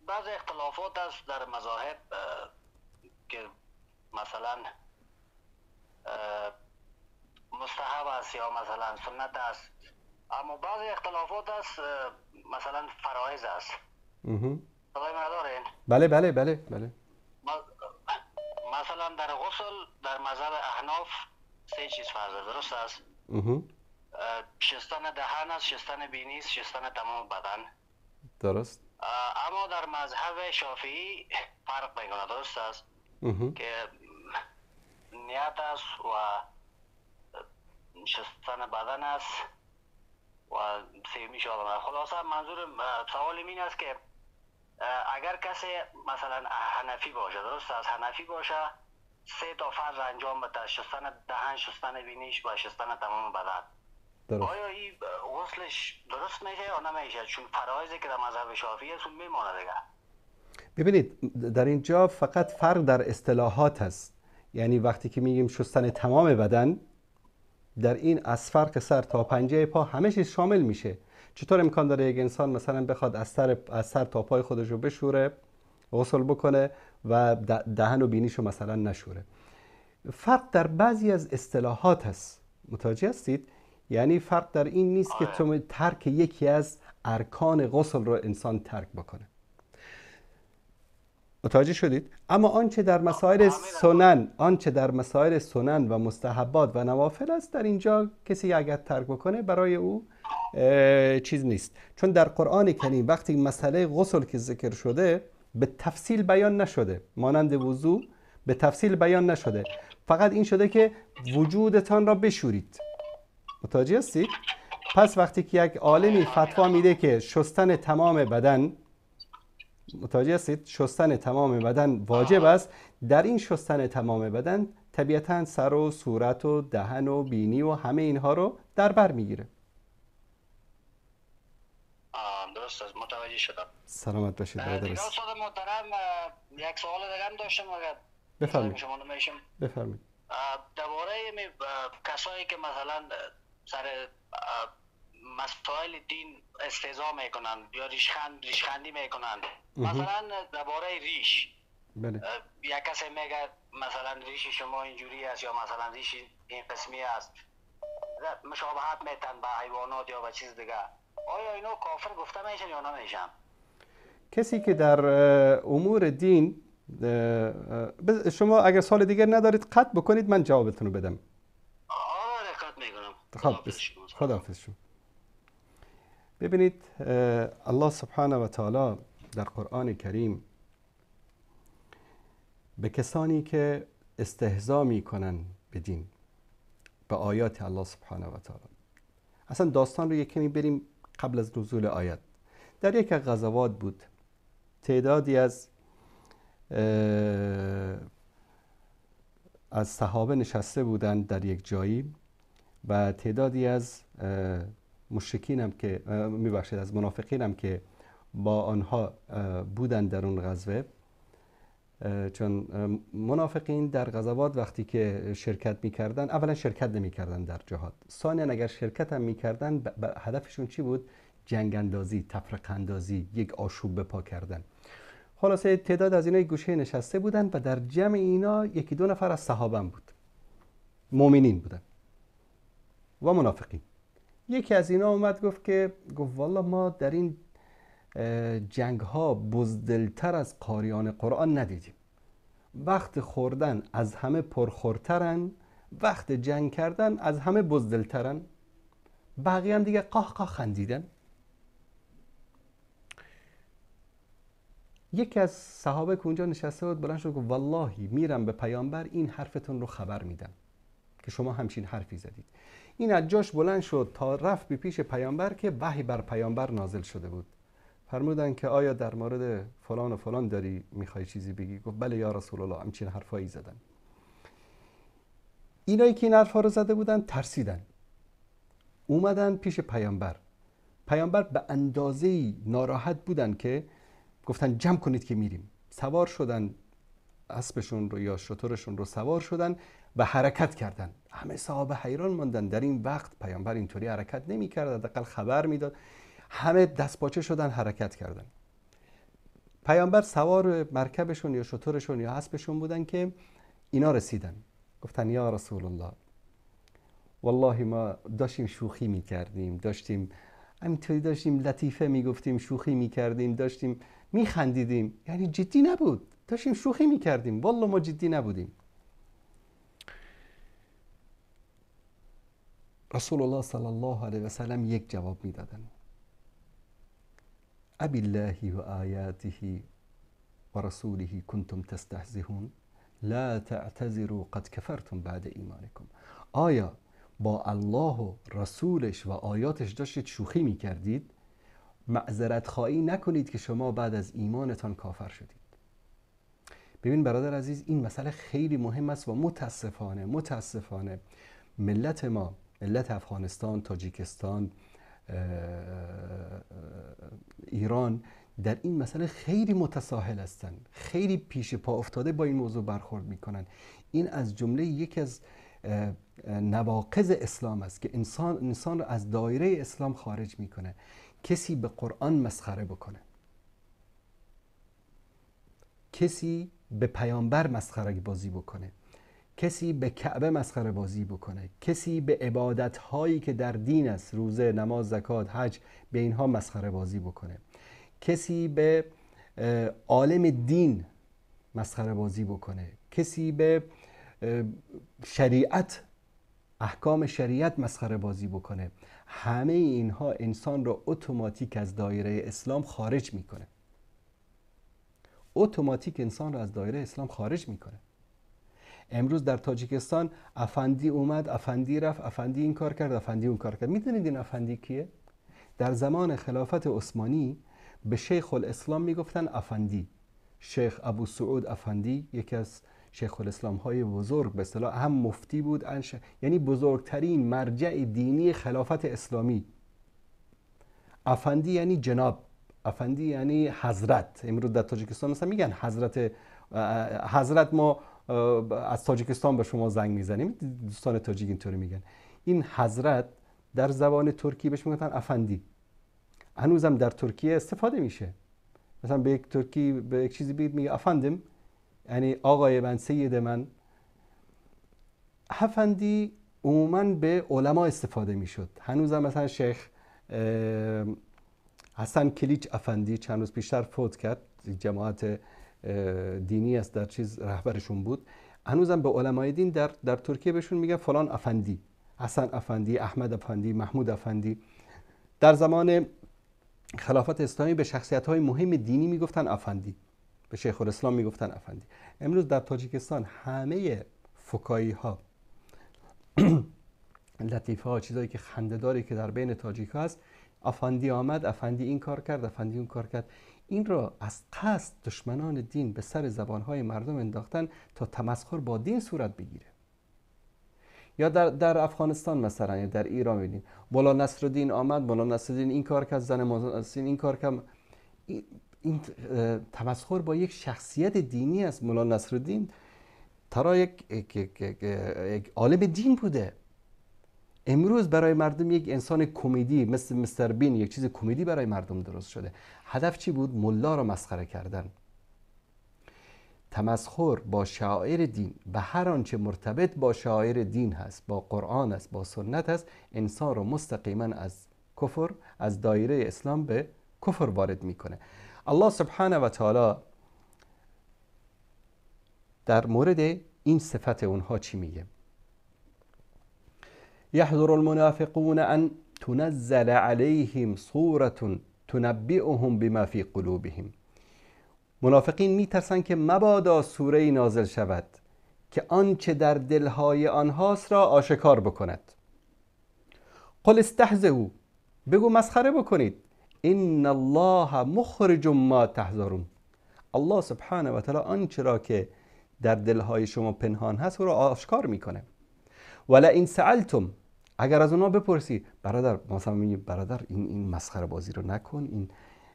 بعض اختلافات است در مذاهب که مثلا مستحب است یا مثلا سنت است، اما بعض اختلافات است مثلا فرائض است. صدای من دارین؟ بله بله بله بله. مثلا در غسل در مذهب احناف 3 چیز فرض است، درست است؟ شستن دهن است، شستن بینی است، شستن تمام بدن. درست. اما در مذهب شافعی فرق میکنه، درست است؟ که نیت است و شستن بدن است و سیمی شادم. خلاصه منظور سوال این است که اگر کسی مثلا حنفی باشه، درست است، حنفی باشه، 3 تا فرض انجام بده، شستن دهن، شستن بینیش و شستن تمام بدن، درست. آیا این غسلش درست میشه یا نمیشه؟ چون فرایضی که در مذهب شافعی است اون میمانه دیگه. ببینید در اینجا فقط فرق در اصطلاحات هست. یعنی وقتی که میگیم شستن تمام بدن، در این از فرق سر تا پنجه پا همه چیز شامل میشه. چطور امکان داره یک انسان مثلا بخواد از سر تا پای خودش رو بشوره، غسل بکنه و دهن و بینیشو مثلا نشوره؟ فرق در بعضی از اصطلاحات هست. متوجه هستید؟ یعنی فرق در این نیست که تو ترک یکی از ارکان غسل رو انسان ترک بکنه. متوجه شدید؟ اما آنچه در مسائل سنن، آنچه در مسائل سنن و مستحبات و نوافل است، در اینجا کسی اگر ترک بکنه برای او چیز نیست. چون در قرآن کریم وقتی مسئله غسل که ذکر شده به تفصیل بیان نشده، مانند وضو به تفصیل بیان نشده، فقط این شده که وجودتان را بشورید. متوجه هستید؟ پس وقتی که یک عالمی فتوا میده که شستن تمام بدن، متوجه هستید، شستن تمام بدن واجب است، در این شستن تمام بدن طبیعتاً سر و صورت و دهن و بینی و همه اینها رو در بر میگیره. درست است، متوجه شدم. سلامت باشید برادر. استاد محترم یک سوال دیگه هم داشتم اگر بفرمایید. شما نمیشم. بفرمایید. درباره کسایی که مثلا سر مسائل دین استهزا میکنن یا ریشخندی میکنن، مثلا درباره ریش، بله، یک کسی میگه مثلا ریش شما اینجوری است یا مثلا ریش این قسمی است، مشابهت میتن به حیوانات یا به چیز دیگه، آیا اینا کافر گفته میشن یا نمیشن؟ کسی که در امور دین، شما اگر سوال دیگر ندارید قطع بکنید من جوابتون رو بدم. آره قطع میکنم. خداحافظ شما. ببینید الله سبحانه و تعالی در قرآن کریم به کسانی که استهزا میکنن به دین، به آیات الله سبحانه و تعالی، اصلا داستان رو یک کمی بریم قبل از نزول آیات. در یک غزوات بود، تعدادی از صحابه نشسته بودند در یک جایی و تعدادی از مشرکین هم که میبخشید از منافقین هم که با آنها بودند در اون غزوه، چون منافقین در غزوات وقتی که شرکت میکردن، اولا شرکت نمیکردن در جهاد، ثانیا اگر شرکت هم میکردن هدفشون چی بود؟ جنگ اندازی، تفرقه اندازی، یک آشوب به پا کردن. خلاصه تعداد از اینا گوشه نشسته بودن و در جمع اینا یکی دو نفر از صحابه بود، مؤمنین بودن و منافقین. یکی از اینا اومد گفت که گفت والله ما در این جنگ ها بزدلتر از قاریان قرآن ندیدیم. وقت خوردن از همه پرخورترن، وقت جنگ کردن از همه بزدلترن، بقیه هم دیگه قاه قاه خندیدن. یکی از صحابه که اونجا نشسته بود بلند شد گفت والله میرم به پیامبر این حرفتون رو خبر میدم که شما همچین حرفی زدید. این از جاش بلند شد تا رفت به پیش پیامبر که وحی بر پیامبر نازل شده بود. فرمودن که آیا در مورد فلان و فلان داری میخوای چیزی بگی؟ گفت بله یا رسول الله، همچین حرفایی زدن. اینایی که این حرفا رو زده بودن ترسیدن، اومدن پیش پیامبر. پیامبر به اندازه‌ای ناراحت بودن که گفتن جمع کنید که میریم. سوار شدن اسبشون رو یا شترشون رو سوار شدن و حرکت کردن. همه صحابه حیران ماندن، در این وقت پیامبر اینطوری حرکت نمی‌کرد، حداقل خبر میداد. همه دستپاچه شدن حرکت کردن. پیامبر سوار مرکبشون یا شترشون یا اسبشون بودن که اینا رسیدن. گفتن یا رسول الله، والله ما داشتیم شوخی میکردیم، داشتیم همینطوری داشتیم لطیفه میگفتیم، شوخی میکردیم، داشتیم میخندیدیم، یعنی جدی نبود، داشتیم شوخی میکردیم، والله ما جدی نبودیم. رسول الله صلی الله علیه و سلم یک جواب میدادن: ابی الله و آیاته و رسوله کنتم تستهزئون لا تعتذروا قد کفرتم بعد ایمانکم. آیا با الله و رسولش و آیاتش داشتید شوخی میکردید؟ معذرت خواهی نکنید که شما بعد از ایمانتان کافر شدید. ببین برادر عزیز، این مسئله خیلی مهم است و متاسفانه ملت ما، ملت افغانستان، تاجیکستان، ایران، در این مسئله خیلی متساهل هستند، خیلی پیش پا افتاده با این موضوع برخورد میکنن. این از جمله یکی از نواقض اسلام است که انسان رو از دایره اسلام خارج میکنه. کسی به قرآن مسخره بکنه، کسی به پیامبر مسخره بازی بکنه، کسی به کعبه مسخره بازی بکنه، کسی به عبادت هایی که در دین است، روزه، نماز، زکات، حج، به اینها مسخره بازی بکنه، کسی به عالم دین مسخره بازی بکنه، کسی به شریعت، احکام شریعت مسخره بازی بکنه، همه اینها انسان را اتوماتیک از دایره اسلام خارج میکنه. اتوماتیک انسان را از دایره اسلام خارج میکنه. امروز در تاجیکستان افندی اومد، افندی رفت، افندی این کار کرد، افندی اون کار کرد. میدونید این افندی کیه؟ در زمان خلافت عثمانی به شیخ الاسلام میگفتن افندی. شیخ ابو سعود افندی یکی از شیخ الاسلام های بزرگ، به اصطلاح هم مفتی بود، یعنی بزرگترین مرجع دینی خلافت اسلامی. افندی یعنی جناب، افندی یعنی حضرت. امروز در تاجیکستان مثلا میگن حضرت، حضرت ما از تاجیکستان به شما زنگ میزنیم، دوستان تاجیک اینطوری میگن. این حضرت در زبان ترکی بهش میگن افندی. هنوزم در ترکیه استفاده میشه. مثلا به یک ترکی به یک چیزی بگید میگه افندم، یعنی آقای من، سید من. افندی عموما به علما استفاده میشد. هنوزم مثلا شیخ حسن کلیچ افندی چند روز پیشتر فوت کرد، جماعت دینی است در چیز رهبرشون بود. هنوزم به علمای دین در ترکیه بهشون میگه فلان افندی، حسن افندی، احمد افندی، محمود افندی. در زمان خلافت اسلامی به شخصیت‌های مهم دینی میگفتن افندی، به شیخ الاسلام میگفتن افندی. امروز در تاجیکستان همه فکاهی ها، لطیفه ها، چیزایی که خنده‌داری که در بین تاجیک ها هست، افندی آمد، افندی این کار کرد، افندی اون کار کرد. این را از قصد دشمنان دین به سر زبانهای مردم انداختن تا تمسخر با دین صورت بگیره. یا در افغانستان مثلا، یا در ایران می‌بینیم مولا نصرالدین آمد، مولا نصرالدین این کار کرد، زن مولا نصرالدین این کار کرد. این تمسخر با یک شخصیت دینی است. مولا نصرالدین ترا یک عالم دین بوده. امروز برای مردم یک انسان کمدی مثل مستر بین، یک چیز کمدی برای مردم درست شده. هدف چی بود؟ ملا را مسخره کردن. تمسخر با شعائر دین و هر آنچه مرتبط با شعائر دین هست، با قرآن است، با سنت هست، انسان را مستقیما از کفر، از دایره اسلام به کفر وارد میکنه. الله سبحانه و تعالی در مورد این صفت اونها چی میگه؟ یحذر المنافقون ان تنزل علیهم سورة تنبئهم بما فی قلوبهم. منافقین میترسن که مبادا سوره نازل شود که آنچه در دلهای آنهاست را آشکار بکند. قل استهزئوا، بگو مسخره بکنید. ان الله مخرج ما تحذرون. الله سبحانه و تعالی آنچه را که در دلهای شما پنهان هست او را آشکار میکنه. ولئن سألتم، اگر از اونا بپرسی، برادر مثلا میگی برادر این مسخره بازی رو نکن،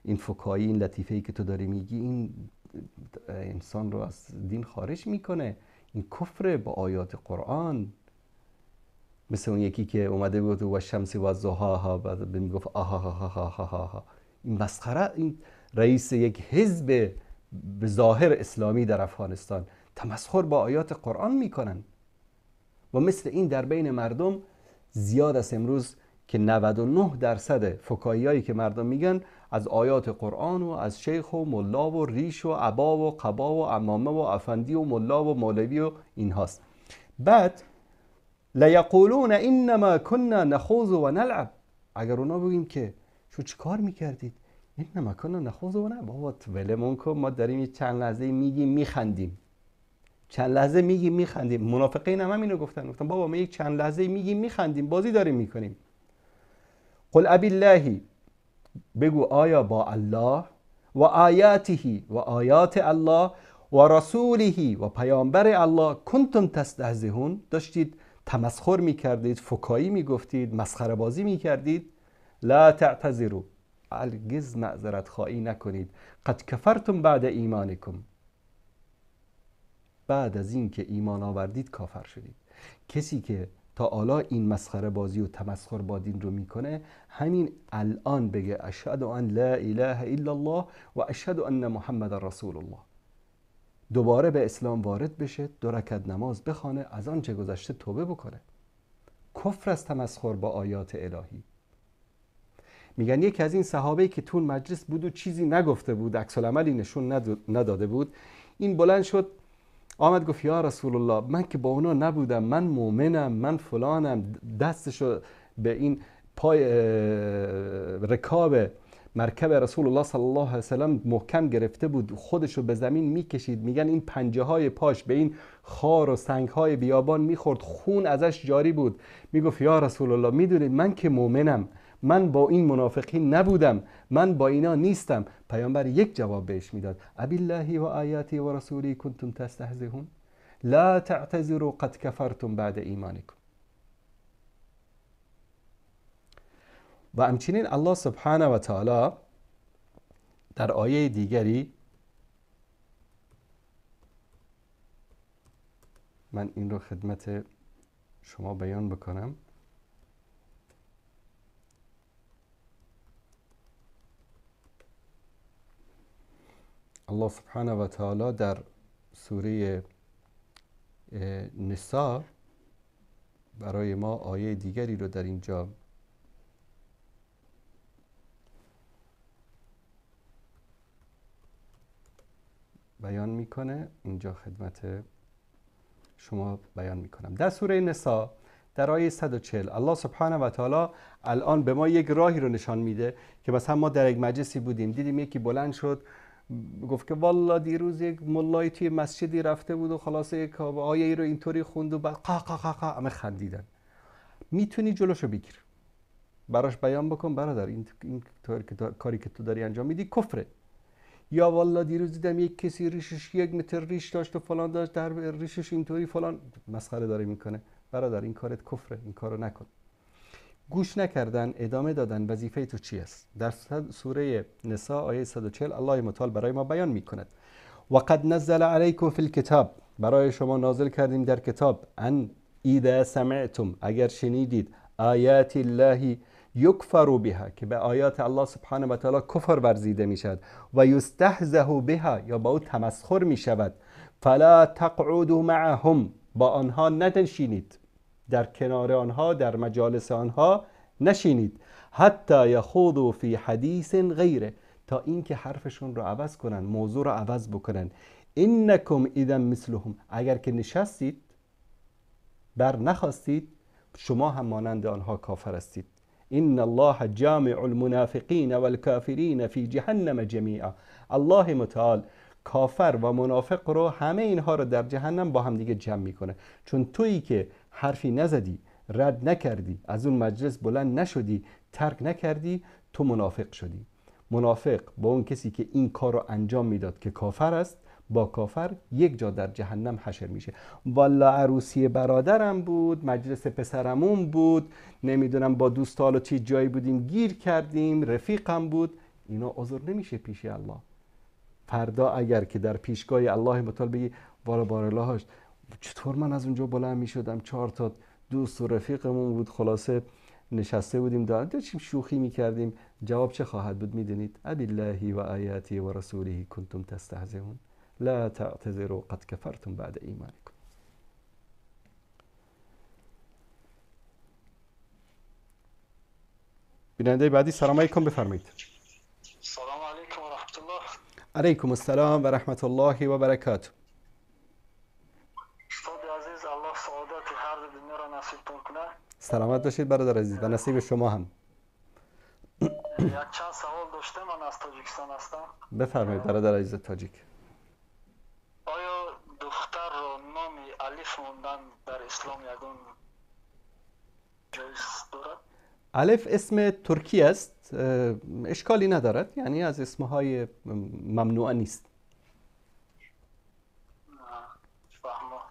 این فکاهی، این لطیفه‌ای که تو داری میگی، این انسان رو از دین خارج میکنه، این کفر با آیات قرآن. مثل اون یکی که اومده بود و شمس و ضحاها، بعد میگفت آها ها ها ها ها ها. این مسخره، این رئیس یک حزب به ظاهر اسلامی در افغانستان تمسخر با آیات قرآن میکنن. و مثل این در بین مردم زیاد است امروز که 99% فکاهیایی که مردم میگن از آیات قرآن و از شیخ و ملا و ریش و عبا و قبا و عمامه و افندی و ملا و مولوی و اینهاست. بعد لیقولون انما كنا نخوض و نلعب، اگر اونا بگیم که شو چی کار میکردید؟ انما كنا نخوض و نلعب، بابا ولمون کن، ما داریم یه چند لحظه میگیم میخندیم، چند لحظه میگیم میخندیم. منافقین هم همینو گفتن، گفتن بابا ما یک چند لحظه میگیم میخندیم، بازی داریم میکنیم. قل ابی الله، بگو آیا با الله و آیاته و آیات الله و رسوله و پیامبر الله کنتم تستهزئون، داشتید تمسخر میکردید، فکاهی میگفتید، مسخره بازی میکردید. لا تعتذروا، هرگز معذرت خواهی نکنید. قد کفرتم بعد ایمانکم، بعد از این که ایمان آوردید کافر شدید. کسی که تا حالا این مسخره بازی و تمسخر با دین رو میکنه، همین الان بگه اشهد ان لا اله الا الله و اشهد ان محمد رسول الله، دوباره به اسلام وارد بشه، 2 رکعت نماز بخوانه، از آن چه گذشته توبه بکنه. کفر از تمسخر با آیات الهی. میگن یکی از این صحابه‌ای که تو مجلس بود و چیزی نگفته بود، عکس العملی نشون نداده بود، این بلند شد آمد گفت یا رسول الله، من که با اونا نبودم، من مؤمنم، من فلانم. دستشو به این پای رکاب مرکب رسول الله صلی الله علیه وسلم محکم گرفته بود، خودشو به زمین میکشید. میگن این پنجه های پاش به این خار و سنگ های بیابان میخورد، خون ازش جاری بود. میگفت یا رسول الله، میدونید من که مؤمنم، من با این منافقین نبودم، من با اینا نیستم. پیامبر یک جواب بهش میداد: ابی الله و آیاتی و رسولی کنتم تستهزئون لا تعتذروا قد کفرتم بعد ایمانکم. و همچنین الله سبحانه و تعالی در آیه دیگری، من این رو خدمت شما بیان بکنم، الله سبحانه و تعالی در سوره نساء برای ما آیه دیگری رو در اینجا بیان میکنه، اینجا خدمت شما بیان میکنم. در سوره نساء در آیه 140 الله سبحانه و تعالی الان به ما یک راهی رو نشان میده که مثلا ما در یک مجلسی بودیم، دیدیم یکی بلند شد گفت که والله دیروز یک ملایی توی مسجدی رفته بود و خلاصه یک آیه ای رو اینطوری خوند و بعد قا قا قا قا همه خندیدن. میتونی جلوشو بگیر، براش بیان بکن برادر این کاری که تو داری انجام میدی کفره. یا والله دیروز دیدم یک کسی ریشش 1 متر ریش داشت و فلان داشت، در ریشش اینطوری فلان، مسخره داره میکنه. برادر این کارت کفره، این کارو نکن. گوش نکردن، ادامه دادن. وظیفه تو چی است؟ در سوره نساء آیه 140 الله متعال برای ما بیان میکند: و قد نزل علیکم فی الکتاب، برای شما نازل کردیم در کتاب، ان اذا سمعتم، اگر شنیدید، آیات الله یکفر بها، که به آیات الله سبحانه و تعالی کفر ورزیده می شود، و یستهزأ بها، یا با او تمسخر می شود، فلا تقعدوا معهم، با آنها ننشینید، در کنار آنها، در مجالس آنها نشینید، حتی یخوضوا فی حدیث غیره، تا اینکه حرفشون رو عوض کنن، موضوع رو عوض بکنن. انکم اذا مثلهم، اگر که نشستید بر نخواستید، شما هم مانند آنها کافر هستید. ان الله جامع المنافقین والکافرین فی جهنم جمیعا. الله متعال کافر و منافق رو، همه اینها رو در جهنم با هم دیگه جمع میکنه. چون تویی که حرفی نزدی، رد نکردی، از اون مجلس بلند نشدی، ترک نکردی، تو منافق شدی. منافق با اون کسی که این کار رو انجام میداد که کافر است، با کافر یک جا در جهنم حشر میشه. والا عروسی برادرم بود، مجلس پسرمون بود، نمیدونم با دوستال و چی جایی بودیم گیر کردیم، رفیقم بود، اینا عذر نمیشه پیش الله. فردا اگر که در پیشگاه الله متعال بگی والا باراللهاش چطور من از اونجا بلند میشدم، 4 تا دوست و رفیقمون بود، خلاصه نشسته بودیم داشتیم شوخی میکردیم، جواب چه خواهد بود میدونید؟ ابالله و آیاته و رسوله کنتم تستهزئون لا تعتذروا قد کفرتم بعد ایمانکم. بیننده بعدی، سلام علیکم، بفرمایید. سلام علیکم و رحمت الله. علیکم السلام و رحمت الله و برکاته. استاد عزیز، الله سعادت هر دو دنیا را نصیبتون کنه. سلامت باشید برادر عزیز و نصیب شما هم. یک چند سوال داشتم، من از تاجیکستان هستم. بفرمایید برادر عزیز تاجیک. آیا دختر را نام الف ماندن در اسلام یگان جایز دارد؟ الف اسم ترکی است، اشکالی ندارد، یعنی از اسمهای ممنوعه نیست. فهمم.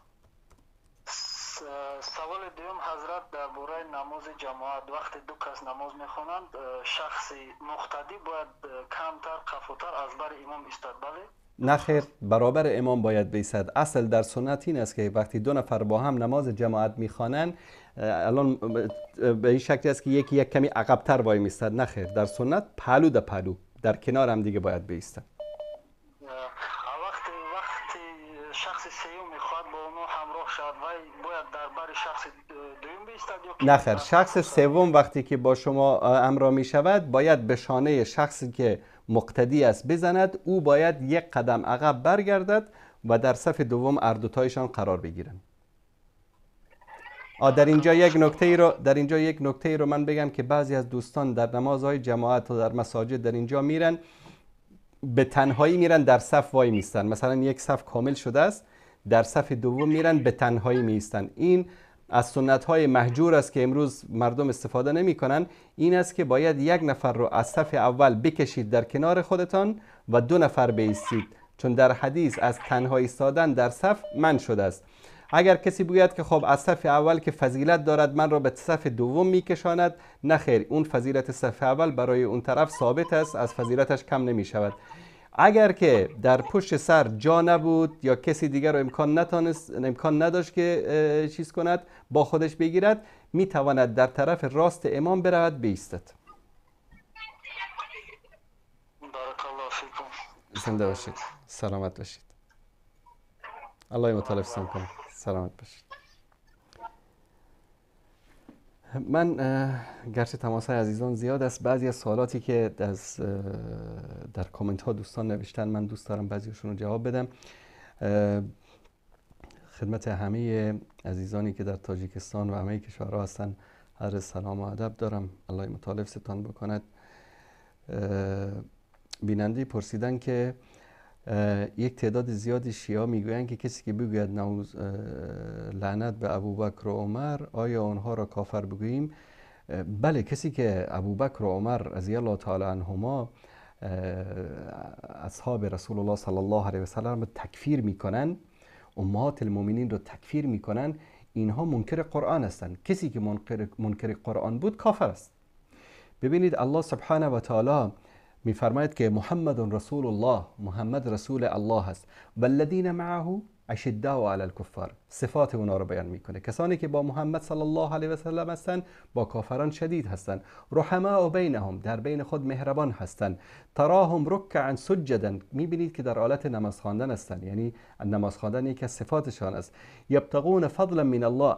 سوال دوم حضرت درباره نماز جماعت، وقتی دو کس نماز میخوانند شخص مقتدی باید کمتر قفوتر از بر امام ایستاد، بله؟ نه خیر، برابر امام باید بیستد. اصل در سنت این است که وقتی دو نفر با هم نماز جماعت میخوانند، الان به این شکلی است که یکی یک کمی عقبتر وای میستد. نه خیر، در سنت پهلو در پهلو در کنار هم دیگه باید بیستد. وقتی شخص سوم میخواد با اونو همراه شود، وای باید در بر شخص دوم بیستد یا نه خیر، شخص سوم وقتی که با شما همراه میشود باید به شانه شخصی که مقتدی است بزند، او باید یک قدم عقب برگردد و در صف دوم هر دوتایشان قرار بگیرند. در اینجا یک نکته ای رو من بگم که بعضی از دوستان در نمازهای جماعت و در مساجد در اینجا میرن به تنهایی میرن در صف وای میستن، مثلا یک صف کامل شده است، در صف دوم میرن به تنهایی میستن. این از سنت های مهجور است که امروز مردم استفاده نمی کنن. این است که باید یک نفر رو از صف اول بکشید در کنار خودتان و 2 نفر بایستید، چون در حدیث از تنها ایستادن در صف منع شده است. اگر کسی بگوید که خب از صف اول که فضیلت دارد من را به صف دوم میکشاند، نه خیر، اون فضیلت صف اول برای اون طرف ثابت است، از فضیلتش کم نمی شود. اگر که در پشت سر جا نبود یا کسی دیگر رو امکان نداشت که چیز کند با خودش بگیرد، میتواند در طرف راست امام برود بیستد. بارک الله فیکم. زنده باشید، سلامت باشید. الله متعال حفظتون کنه. سلامت باشید. من گرچه تماس های عزیزان زیاد است، بعضی از سوالاتی که در کامنت ها دوستان نوشتن من دوست دارم بعضیشون رو جواب بدم. خدمت همه عزیزانی که در تاجیکستان و همه کشورها هستن عرض سلام و ادب دارم. الله متعال حفظتان بکند. بیننده پرسیدن که یک تعداد زیادی شیعه میگویند که کسی که بگوید لعنت به ابوبکر و عمر، آیا آنها را کافر بگوییم؟ بله، کسی که ابوبکر و عمر رضی الله تعالی عنهما اصحاب رسول الله صلی الله علیه و سلم را تکفیر میکنن، امهات المؤمنین را تکفیر میکنن، اینها منکر قرآن هستند. کسی که منکر قرآن بود کافر است. ببینید الله سبحانه و تعالی میفرماید که محمد رسول الله، محمد رسول الله است، والذین معه اشداء علی الکفار، صفات اونا رو بیان میکنه. کسانی که با محمد صلی الله علیه و سلم هستند با کافران شدید هستند، رحماء بینهم، در بین خود مهربان هستند، تراهم رکعا سجدا، میبینید که در حالت نماز خواندن هستند، یعنی نماز خواندن یکی از صفاتشان است. یبتغون فضلا من الله،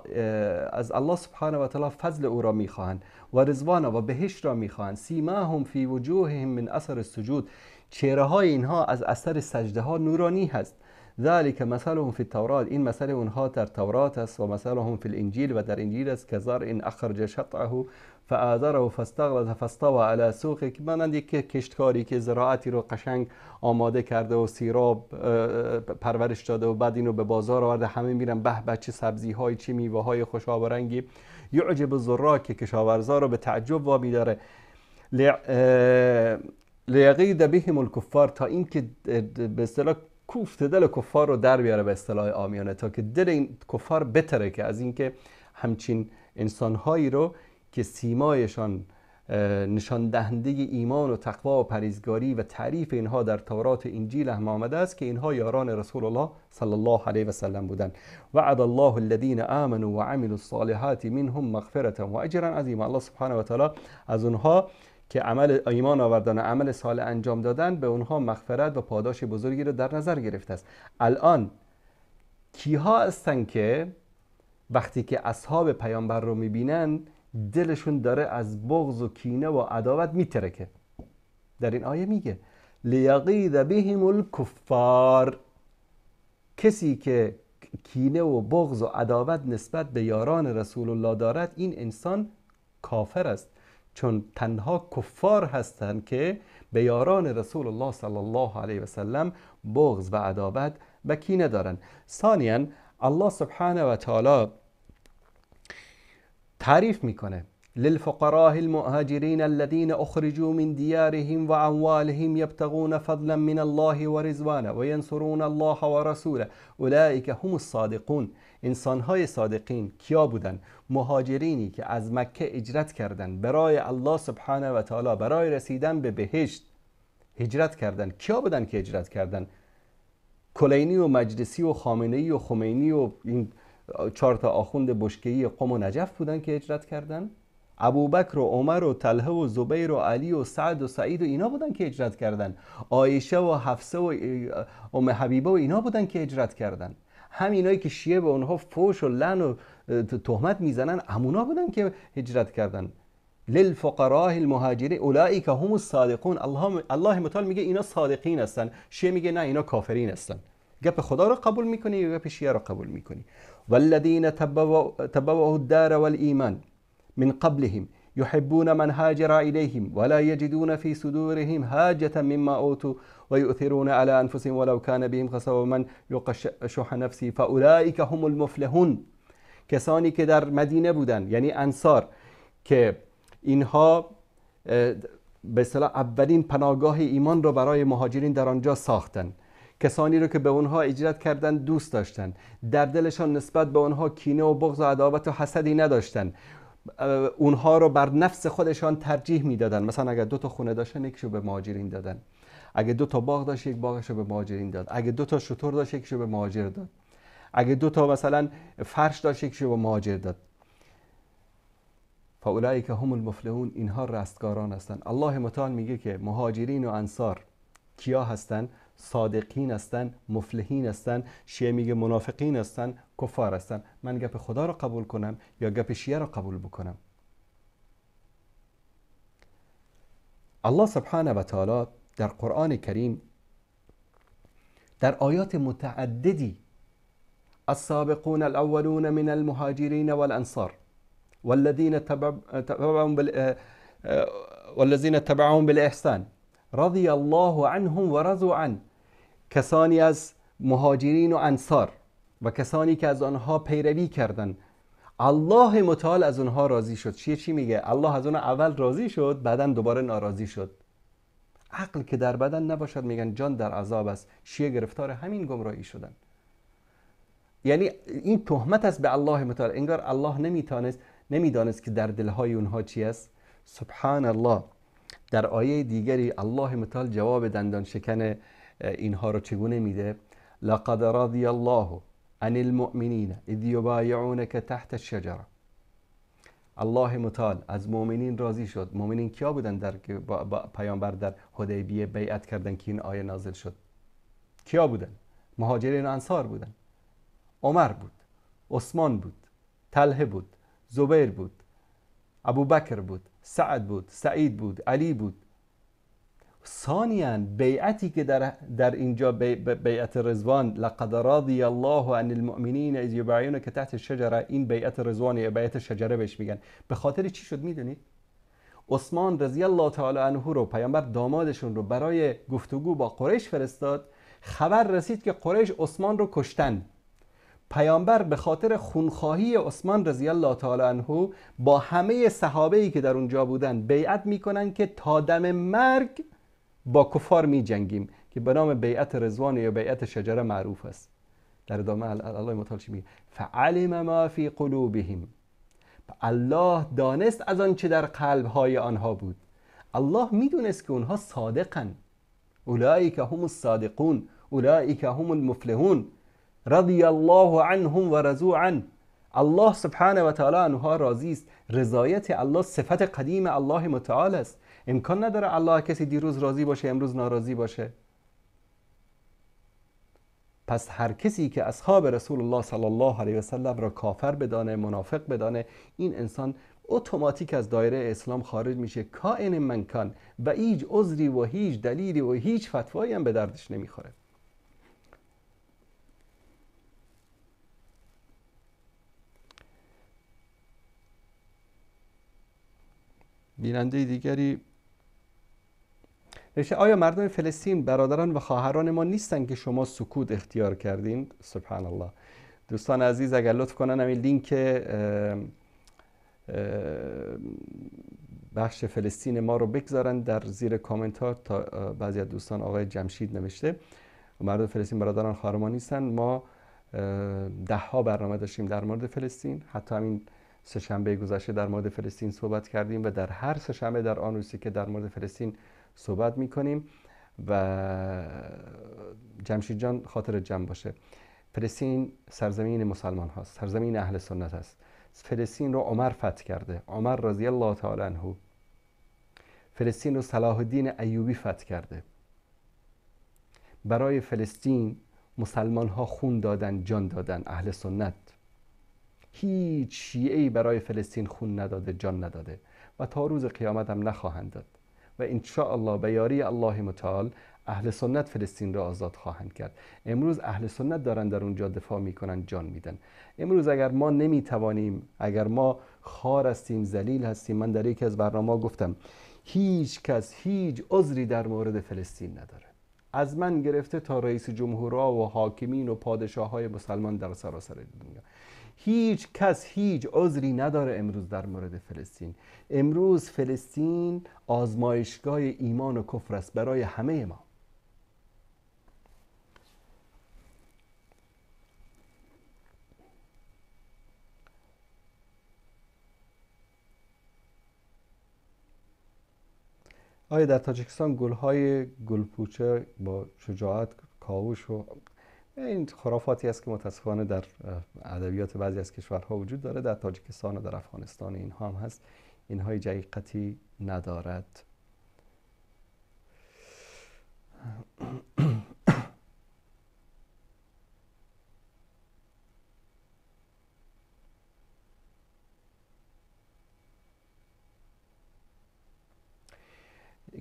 از الله سبحانه و تعالی فضل او را میخواهند، و رضوان و بهشت را میخواهند. سیماهم فی وجوههم من اثر السجود، چهره های اینها از اثر سجده ها نورانی هست. ذلك مثلهم فی التورات، این مثل اونها در تورات است، و مثلهم فی الانجیل، و در انجیل است، کزرع اخرج شطعه فآزره فاستغلظ فاستوى على سوقه، مانند یک کشتکاری که زراعتی رو قشنگ آماده کرده و سیراب پرورش داده و بعد اینو به بازار آورده، همه میرن به به چه سبزی های چه میوه های خوشاب و رنگی. یعجب الزراع، که کشاورزا رو به تعجب وامی داره. لیغیظ بهم الکفار، تا اینکه به اصطلاح کوفت دل کفار رو در بیاره، به اصطلاح عامیانه، تا که دل این کفار بتره که از اینکه همچین انسانهایی رو که سیمایشان نشان دهنده ایمان و تقوا و پرهیزگاری و تعریف اینها در تورات و انجیل هم آمده است که اینها یاران رسول الله صلی الله علیه و سلم بودند. وعد الله الذین آمنوا وعملوا الصالحات منهم مغفرة و اجرا عظیما. الله سبحانه و تعالی از اونها که عمل ایمان آوردن و عمل صالح انجام دادن به اونها مغفرت و پاداش بزرگی رو در نظر گرفته است. الان کیها هستن که وقتی که اصحاب پیامبر رو میبینن دلشون داره از بغض و کینه و عداوت میترکه؟ در این آیه میگه لیغیظ بهم الکفار، کسی که کینه و بغض و عداوت نسبت به یاران رسول الله دارد این انسان کافر است، چون تنها کفار هستند که به یاران رسول الله صلی الله علیه و سلم بغض و عداوت و کینه دارند. ثانیا الله سبحانه و تعالی تعریف میکنه للفقراء المهاجرین الذين اخرجوا من دیارهم واموالهم يبتغون فضلا من الله ورضوانه وینصرون الله ورسوله اولئک هم الصادقون. انسانهای صادقین کیا بودن؟ مهاجرینی که از مکه هجرت کردند برای الله سبحانه و تعالی، برای رسیدن به بهشت هجرت کردند. کیا بودن که هجرت کردند؟ کلینی و مجلسی و خامنه‌ای و خمینی و این 4 تا آخوند بشکه‌ای قم و نجف بودن که هجرت کردن؟ ابوبکر و عمر و طلحه و زبیر و علی و سعد و سعید و اینا بودن که هجرت کردن. عایشه و حفصه و ام حبیبه و اینا بودن که هجرت کردن. همینایی که شیعه به اونها فوش و لعن و تهمت میزنن همونا بودن که هجرت کردن. للفقراء المهاجرین اولئک هم الصادقون. الله متعال میگه اینا صادقین هستن، شیعه میگه نه اینا کافرین هستن. گپ خدا رو قبول میکنی یا گپ شیعه رو قبول میکنی؟ والذین تبوأوا الدار والایمان من قبلهم يحبون من هاجر إليهم ولا يجدون في صدورهم حاجة مما أوتوا ويؤثرون على أنفسهم ولو كان بهم خصاصة من يوق شح نفسه فأولئك هم المفلحون. کسانی که در مدینه بودن، یعنی انصار، که اینها به اصطلاح اولین پناهگاه ایمان رو برای مهاجرین در آنجا ساختن، کسانی رو که به اونها هجرت کردن دوست داشتن، در دلشان نسبت به اونها کینه و بغض و عداوت و حسدی نداشتن، اونها رو بر نفس خودشان ترجیح میدادن. مثلا اگر 2 تا خونه داشتن یکیشو به مهاجرین دادن، اگه 2 تا باغ داشت یک باغشو به مهاجرین داد، اگه 2 تا شتر داشت یکیشو به مهاجر داد، اگه 2 تا مثلا فرش داشت یکیشو به مهاجر داد. فاولئک هم المفلحون، اینها رستگاران هستند. الله متعال میگه که مهاجرین و انصار کیا هستند؟ صادقین هستند، مفلحین هستند. شیعه میگه منافقین هستند، کفار هستند. من گپ خدا رو قبول کنم یا گپ شیعه رو قبول بکنم؟ الله سبحانه و تعالی در قرآن کریم در آیات متعددی السابقون الاولون من المهاجرین والانصار والذین تبعهم بالاحسان رضی الله عنهم و رضوا عنه، کسانی از مهاجرین و انصار و کسانی که از آنها پیروی کردند، الله متعال از آنها راضی شد. چی میگه؟ الله از آنها اول راضی شد، بعدا دوباره ناراضی شد. عقل که در بدن نباشد میگن جان در عذاب است. شیعه گرفتار همین گمراهی شدن. یعنی این تهمت است به الله متعال، انگار الله نمیدانست که در دلهای اونها چی است. سبحان الله. در آیه دیگری الله متعال جواب دندان شکن اینها رو چگونه میده؟ لقد رضی الله عن المؤمنین اذ یبایعونک تحت الشجره. الله متعال از مؤمنین راضی شد. مؤمنین کیا بودن در با پیامبر در حدیبیه بیعت کردن که این آیه نازل شد؟ کیا بودن؟ مهاجرین و انصار بودن. عمر بود، عثمان بود، طلحه بود، زبیر بود، ابوبکر بود، سعد بود، سعید بود، علی بود. ثانیاً بیعتی که در اینجا بیعت رضوان، لقد رضی الله عن المؤمنین اذ یبایعونک تحت الشجره، این بیعت رضوان یا بیعت شجره بهش میگن. به خاطر چی شد میدونید؟ عثمان رضی الله تعالی عنه رو، پیامبر دامادشون رو برای گفتگو با قریش فرستاد. خبر رسید که قریش عثمان رو کشتن. پیامبر به خاطر خونخواهی عثمان رضی الله تعالی عنه با همه صحابه‌ای که در اونجا بودن بیعت میکنن که تا دم مرگ با کفار می جنگیم، که به نام بیعت رضوان یا بیعت شجره معروف است. در ادامه الله متعال چی میگه؟ فعلم ما فی قلوبهم، الله دانست از آن چه در قلب های آنها بود. الله میدونست که اونها صادقن. اولئک هم الصادقون اولئک هم المفلحون رضی الله عنهم و رضوا عنه. الله سبحانه و تعالی آنها راضی است. رضایت الله صفت قدیم الله متعال است. امکان نداره الله کسی دیروز راضی باشه امروز ناراضی باشه. پس هر کسی که اصحاب رسول الله صلی الله علیه و سلم را کافر بدانه، منافق بدانه، این انسان اتوماتیک از دایره اسلام خارج میشه، کائن من کان، و هیچ عذری و هیچ دلیلی و هیچ فتوایی هم به دردش نمیخوره. بیننده دیگری نوشته آیا مردم فلسطین برادران و خواهران ما نیستن که شما سکوت اختیار کردین؟ سبحان الله. دوستان عزیز اگر لطف کنن همین لینک بخش فلسطین ما رو بگذارن در زیر کامنت ها تا بعضی از دوستان. آقای جمشید نوشته مردم فلسطین برادران خواهران ما نیستن. ما ده ها برنامه داشتیم در مورد فلسطین، حتی همین سه شنبه گذشته در مورد فلسطین صحبت کردیم و در هر سه شنبه در آن روزی که در مورد فلسطین صحبت میکنیم. و جمشید جان خاطر جمع باشه، فلسطین سرزمین مسلمان هاست، سرزمین اهل سنت است. فلسطین رو عمر فتح کرده، عمر رضی الله تعالی عنه. فلسطین رو صلاح الدین ایوبی فتح کرده. برای فلسطین مسلمان ها خون دادن، جان دادن، اهل سنت. هیچ شیعه‌ای برای فلسطین خون نداده، جان نداده و تا روز قیامت هم نخواهند داد. و انشاءالله به یاری الله متعال اهل سنت فلسطین را آزاد خواهند کرد. امروز اهل سنت دارن در اونجا دفاع میکنن، جان میدن. امروز اگر ما نمیتوانیم، اگر ما خار هستیم، ذلیل هستیم، من در یکی از برنامه‌ها گفتم هیچ کس هیچ عذری در مورد فلسطین نداره، از من گرفته تا رئیس جمهورها و حاکمین و پادشاه‌های مسلمان در سراسر دنیا. هیچ کس هیچ عذری نداره امروز در مورد فلسطین. امروز فلسطین آزمایشگاه ایمان و کفر است برای همه ما. آیا در تاجیکستان گل‌های گلپوچه با شجاعت کاوش و این خرافاتی است که متاسفانه در ادبیات بعضی از کشورها وجود داره، در تاجیکستان و در افغانستان اینها هم هست، اینها حقیقتی ندارد.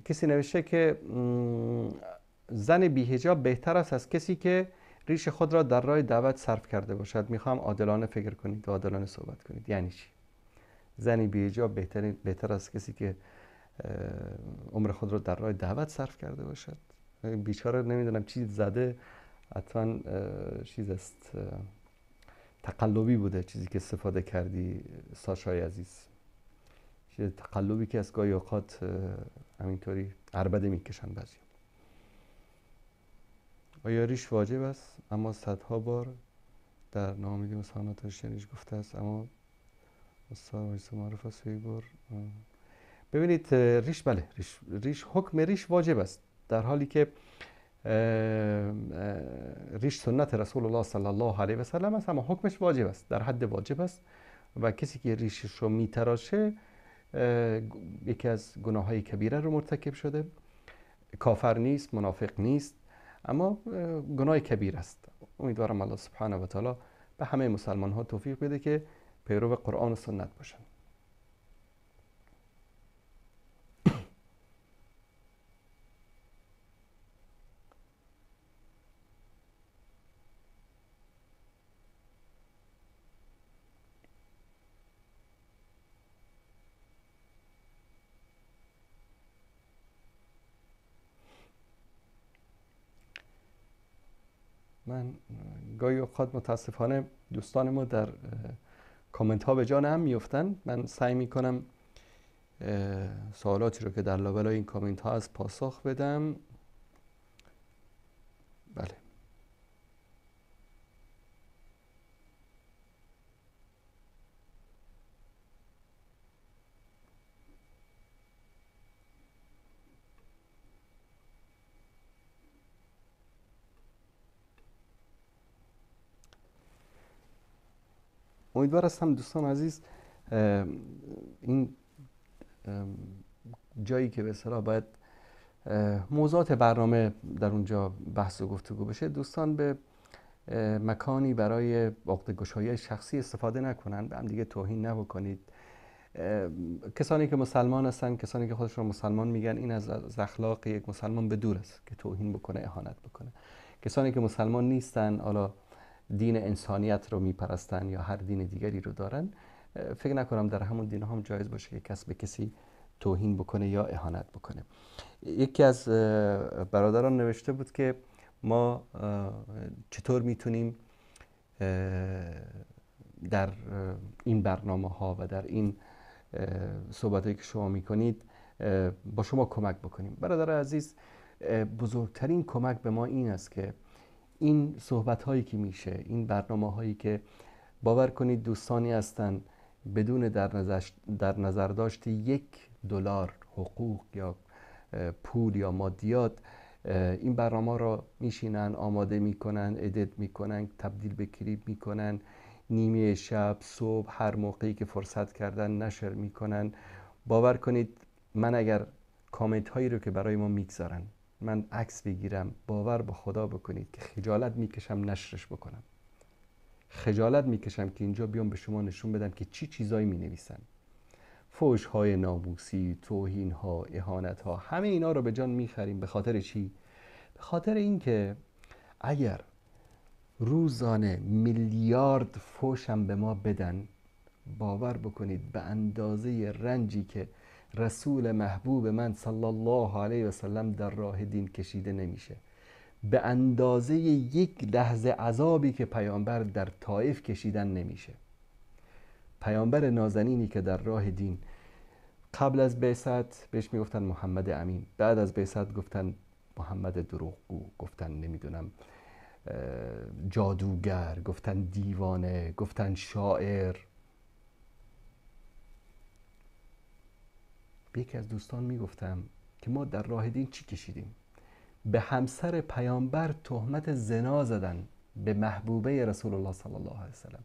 کسی نوشته که زن بی‌حجاب بهتر است از کسی که ریش خود را در راه دعوت صرف کرده باشد. میخوام عادلانه فکر کنید و عادلانه صحبت کنید. یعنی چی؟ زنی بی‌حجاب بهتر از کسی که عمر خود را در راه دعوت صرف کرده باشد. بیچاره نمیدونم چیز زده، حتما چیز است، تقلبی بوده چیزی که استفاده کردی ساشای عزیز، چیز تقلبی که از گاهی اوقات همینطوری عربده میکشن بعضی. آیا ریش واجب است؟ اما صدها بار در نامیدی مسلمان ریش گفته است، اما استاد وایس معرف است یک بار. ببینید ریش، بله ریش، حکم ریش واجب است، در حالی که ریش سنت رسول الله صلی الله علیه و سلم است، اما حکمش واجب است، در حد واجب است و کسی که ریشش رو میتراشه یکی از گناه‌های کبیره رو مرتکب شده. کافر نیست، منافق نیست، اما گناه کبیر است. امیدوارم الله سبحانه و تعالی به همه مسلمان ها توفیق بده که پیرو قرآن و سنت باشن. من گاهی اوقات متاسفانه دوستان ما در کامنت ها به جان هم میفتن. من سعی میکنم سوالاتی رو که در لابلای این کامنت ها از پاسخ بدم. بله، امیدوار هستم دوستان عزیز این جایی که به اصطلاح باید موضوعات برنامه در اونجا بحث و گفتگو بشه، دوستان به مکانی برای عقده‌گشایی شخصی استفاده نکنن، به هم دیگه توهین نبکنید. کسانی که مسلمان هستن، کسانی که خودشون مسلمان میگن، این از اخلاق یک مسلمان به دور است که توهین بکنه، اهانت بکنه. کسانی که مسلمان نیستن، حالا دین انسانیت رو میپرستن یا هر دین دیگری رو دارن، فکر نکنم در همون دین هم جایز باشه که کس به کسی توهین بکنه یا اهانت بکنه. یکی از برادران نوشته بود که ما چطور میتونیم در این برنامه ها و در این صحبت هایی که شما میکنید با شما کمک بکنیم. برادر عزیز، بزرگترین کمک به ما این است که این صحبت هایی که میشه، این برنامه هایی که باور کنید دوستانی هستن بدون در نظر داشت $1 حقوق یا پول یا مادیات، این برنامه را میشینن، آماده میکنن، edit میکنن، تبدیل به کلیپ میکنن، نیمه شب، صبح، هر موقعی که فرصت کردن نشر میکنن. باور کنید من اگر کامنت هایی رو که برای ما میگذارن من عکس بگیرم، باور به خدا بکنید که خجالت میکشم نشرش بکنم. خجالت میکشم که اینجا بیام به شما نشون بدم که چی چیزایی مینویسن. فحش های ناموسی، توهین ها، اهانت ها، همه اینا رو به جان میخریم. به خاطر چی؟ به خاطر اینکه اگر روزانه میلیارد فحش هم به ما بدن، باور بکنید به اندازه رنجی که رسول محبوب من صلی الله علیه و سلم در راه دین کشیده نمیشه، به اندازه یک لحظه عذابی که پیامبر در طائف کشیدن نمیشه. پیامبر نازنینی که در راه دین قبل از بعثت بهش میگفتن محمد امین، بعد از بعثت گفتن محمد دروغگو، گفتن نمیدونم جادوگر، گفتن دیوانه، گفتن شاعر. به یکی از دوستان میگفتم که ما در راه دین چی کشیدیم؟ به همسر پیامبر تهمت زنا زدن، به محبوبه رسول الله صلی الله علیه وسلم.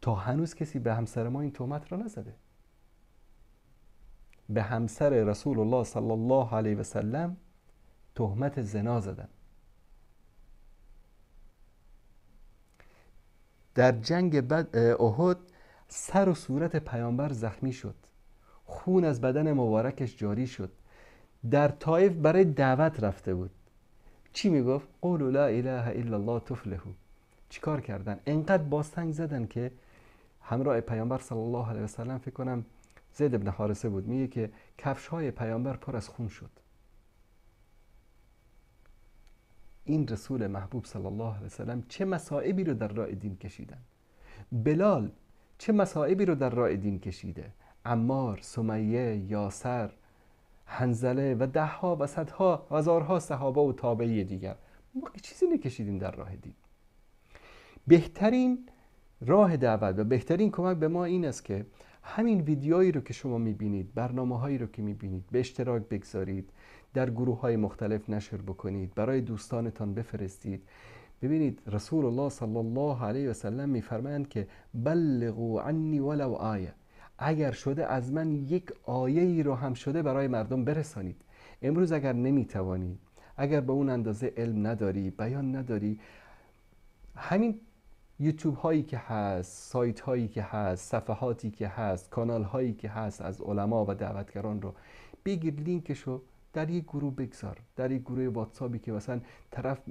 تا هنوز کسی به همسر ما این تهمت را نزده. به همسر رسول الله صلی الله علیه وسلم تهمت زنا زدن. در جنگ احد سر و صورت پیامبر زخمی شد، خون از بدن مبارکش جاری شد. در طائف برای دعوت رفته بود. چی میگفت؟ قولوا لا اله الا الله تفلحوا. چیکار کردن؟ انقدر بازتنگ زدن که همراه پیامبر صلی الله علیه و سلم، فکر کنم زید ابن حارثه بود، میگه که کفش‌های پیامبر پر از خون شد. این رسول محبوب صلی الله علیه و سلم چه مصائبی رو در راه دین کشیدن. بلال چه مصائبی رو در راه دین کشیده. عمار، سمیه، یاسر، حنظله و ده ها و صدها هزارها صحابه و تابعی دیگر. ما چیزی نکشیدیم در راه دین. بهترین راه دعوت و بهترین کمک به ما این است که همین ویدیوهایی رو که شما میبینید، برنامه‌هایی رو که میبینید، به اشتراک بگذارید، در گروه‌های مختلف نشر بکنید، برای دوستانتان بفرستید. ببینید رسول الله صلی الله علیه و سلم میفرمایند که بلغوا عنی ولو آیه، اگر شده از من یک آیه ای رو هم شده برای مردم برسانید. امروز اگر نمیتوانی، اگر به اون اندازه علم نداری، بیان نداری، همین یوتیوب هایی که هست، سایت هایی که هست، صفحاتی که هست، کانال هایی که هست از علما و دعوتگران رو بگیر، لینکشو در یک گروه بگذار، در یک گروه واتساپی که مثلا طرف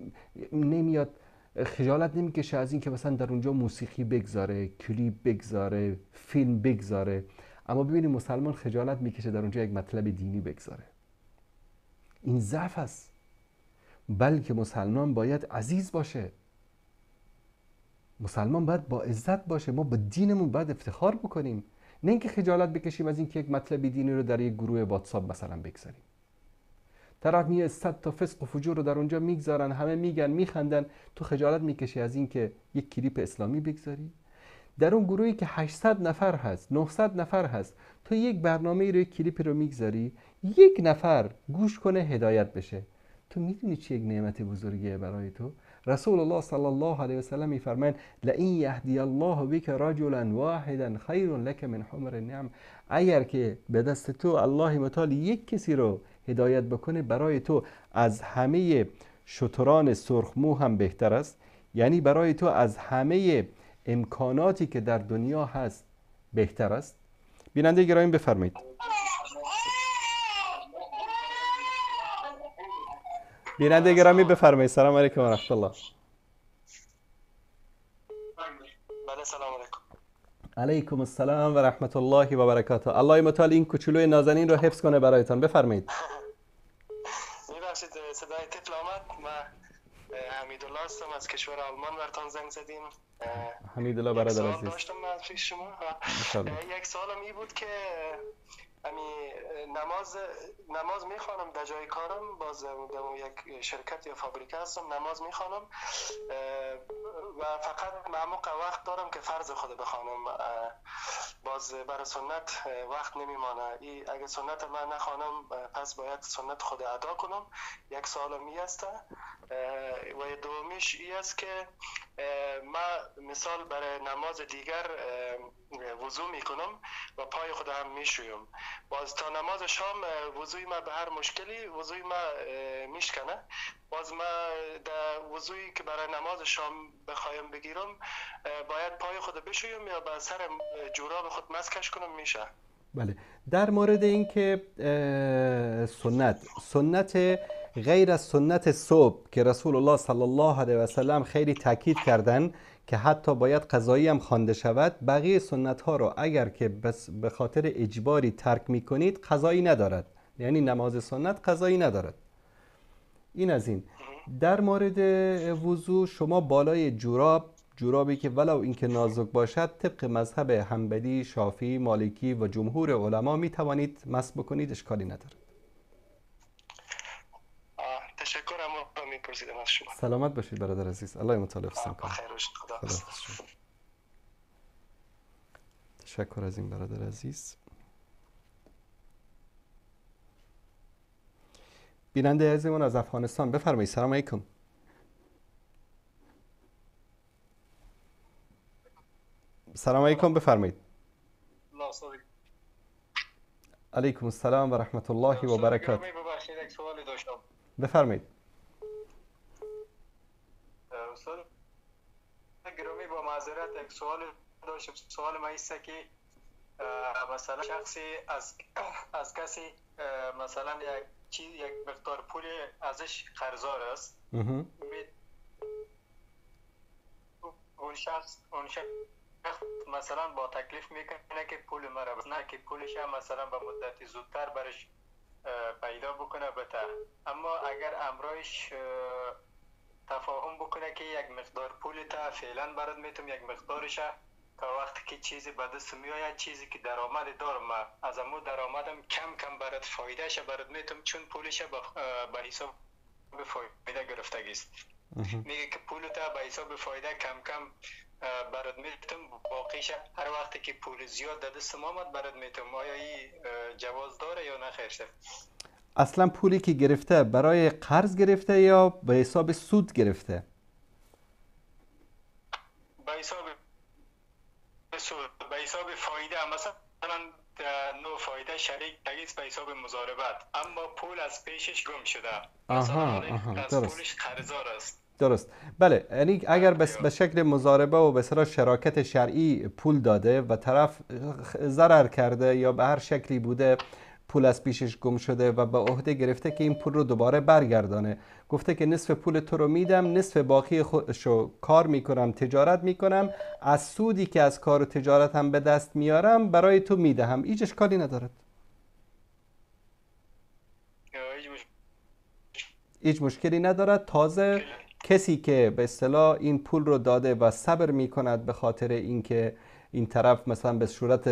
نمیاد خجالت نمیکشه از این که مثلا در اونجا موسیقی بگذاره، کلیپ بگذاره، فیلم بگذاره، اما ببینیم مسلمان خجالت میکشه در اونجا یک مطلب دینی بگذاره. این ضعف است. بلکه مسلمان باید عزیز باشه. مسلمان باید با عزت باشه. ما با دینمون باید افتخار بکنیم، نه اینکه خجالت بکشیم از اینکه یک مطلب دینی رو در یک گروه واتساپ مثلا بگذاریم. طرف میه 100 تا فسق و فجور رو در اونجا میگذارن، همه میگن، میخندن، تو خجالت میکشی از اینکه یک کلیپ اسلامی بگذاری؟ در اون گروهی که 800 نفر هست، 900 نفر هست، تو یک برنامه رو، یک کلیپ رو میگذاری، یک نفر گوش کنه هدایت بشه. تو میدونی چه یک نعمت بزرگیه برای تو؟ رسول الله صلی الله علیه و سلم میفرمایند لئن یهدی الله بک رجلا واحدا خیر لک من حمر النعم. اگر که به دست تو الله متعال یک کسی رو هدایت بکنه، برای تو از همه شتران سرخمو هم بهتر است. یعنی برای تو از همه امکاناتی که در دنیا هست بهتر است. بیننده گرامی بفرمایید. بیننده گرامی بفرمایید. سلام علیکم و رحمت الله. بله سلام علیکم. علیکم السلام و رحمت الله و برکاته. الله متعال این کوچولوی نازنین رو حفظ کنه برایتان. بفرمایید. میبخشید صدای طفل آمد. ما حمیدالله هستم از کشور آلمان، براتون زنگ زدیم. حمیدالله برادر عزیز، داشتم من پیش شما یک سوالم این بود که امی نماز میخوانم در جای کارم، باز در یک شرکت یا فابریکه هستم، نماز میخوانم و فقط معموقه وقت دارم که فرض خود بخوانم، باز برای سنت وقت نمیمانه. ای اگه سنت من نخوانم پس باید سنت خود ادا کنم. یک سوالم ای است. و دومیش ای است که من مثال برای نماز دیگر وضو میکنم و پای خود هم میشویم، باز تا نماز شام وضوی ما به هر مشکلی وضوی ما میشکنه، باز ما در وضویی که برای نماز شام بخوایم بگیرم باید پای خود بشویم یا به سر جوراب خود مسکش کنم میشه؟ بله، در مورد اینکه سنت غیر از سنت صبح که رسول الله صلی الله علیه و سلم خیلی تاکید کردن که حتی باید قضایی هم خوانده شود، بقیه سنت ها رو اگر که بس به خاطر اجباری ترک میکنید قضایی ندارد، یعنی نماز سنت قضایی ندارد. این از این. در مورد وضو، شما بالای جورابی که ولو اینکه نازک باشد، طبق مذهب حنبلی، شافعی، مالکی و جمهور علما میتوانید مسح بکنید، اشکالی ندارد. تشکر، اما میپرسیدم از شما. سلامت باشید برادر عزیز. الله متعال حفظتون کنه. خیر باشید. خدا حافظ. تشکر از این برادر عزیز. بیننده عزیزمون از افغانستان بفرمایید. سلام علیکم. سلام علیکم، بفرمایید. علیکم السلام و رحمت الله و برکاته. بفرمایید. استاد گرامی، با معذرت یک سوال داشتم. سوال ما ایست که مثلا شخصی از کسی مثلا یک چیز، یک مقدار پول ازش قرضدار است، اون شخص مثلا با تکلیف میکنه که پول مرا نه که پولش هم مثلا به مدت زودتر برش پیدا بکنه بته، اما اگر امرایش تفاهم بکنه که یک مقدار پول تا فعلا برات میتم، یک مقدارش تا وقتی که چیزی به دست میآید، چیزی که درآمد دارم از امو درآمدم کم کم برات فایدهش برات میتم، چون پولش به حساب فایده گرفتگی است. میگه که پول تا به حساب فایده کم کم برات میتم، باقیش هر وقتی که پول زیاد در دستم آمد برات میتم. آیا این جواز داره یا نه؟ خیر، اصلا پولی که گرفته برای قرض گرفته یا به حساب سود گرفته؟ به حساب سود، به حساب فایده. مثلا نو فایده شریک تگیز به حساب مضاربت، اما پول از پیشش گم شده. آها، از درست. پولش قرضدار است. درست، بله. یعنی اگر به شکل مضاربه و به اصطلاح شراکت شرعی پول داده و طرف ضرر کرده یا به هر شکلی بوده پول از پیشش گم شده و به عهده گرفته که این پول رو دوباره برگردانه، گفته که نصف پول تو رو میدم، نصف باقی خودشو کار میکنم، تجارت میکنم، از سودی که از کار و تجارتم به دست میارم برای تو میدهم، هیچ اشکالی ندارد، هیچ مشکلی ندارد. تازه کسی که به اصطلاح این پول رو داده و صبر میکند به خاطر اینکه این طرف مثلا به صورت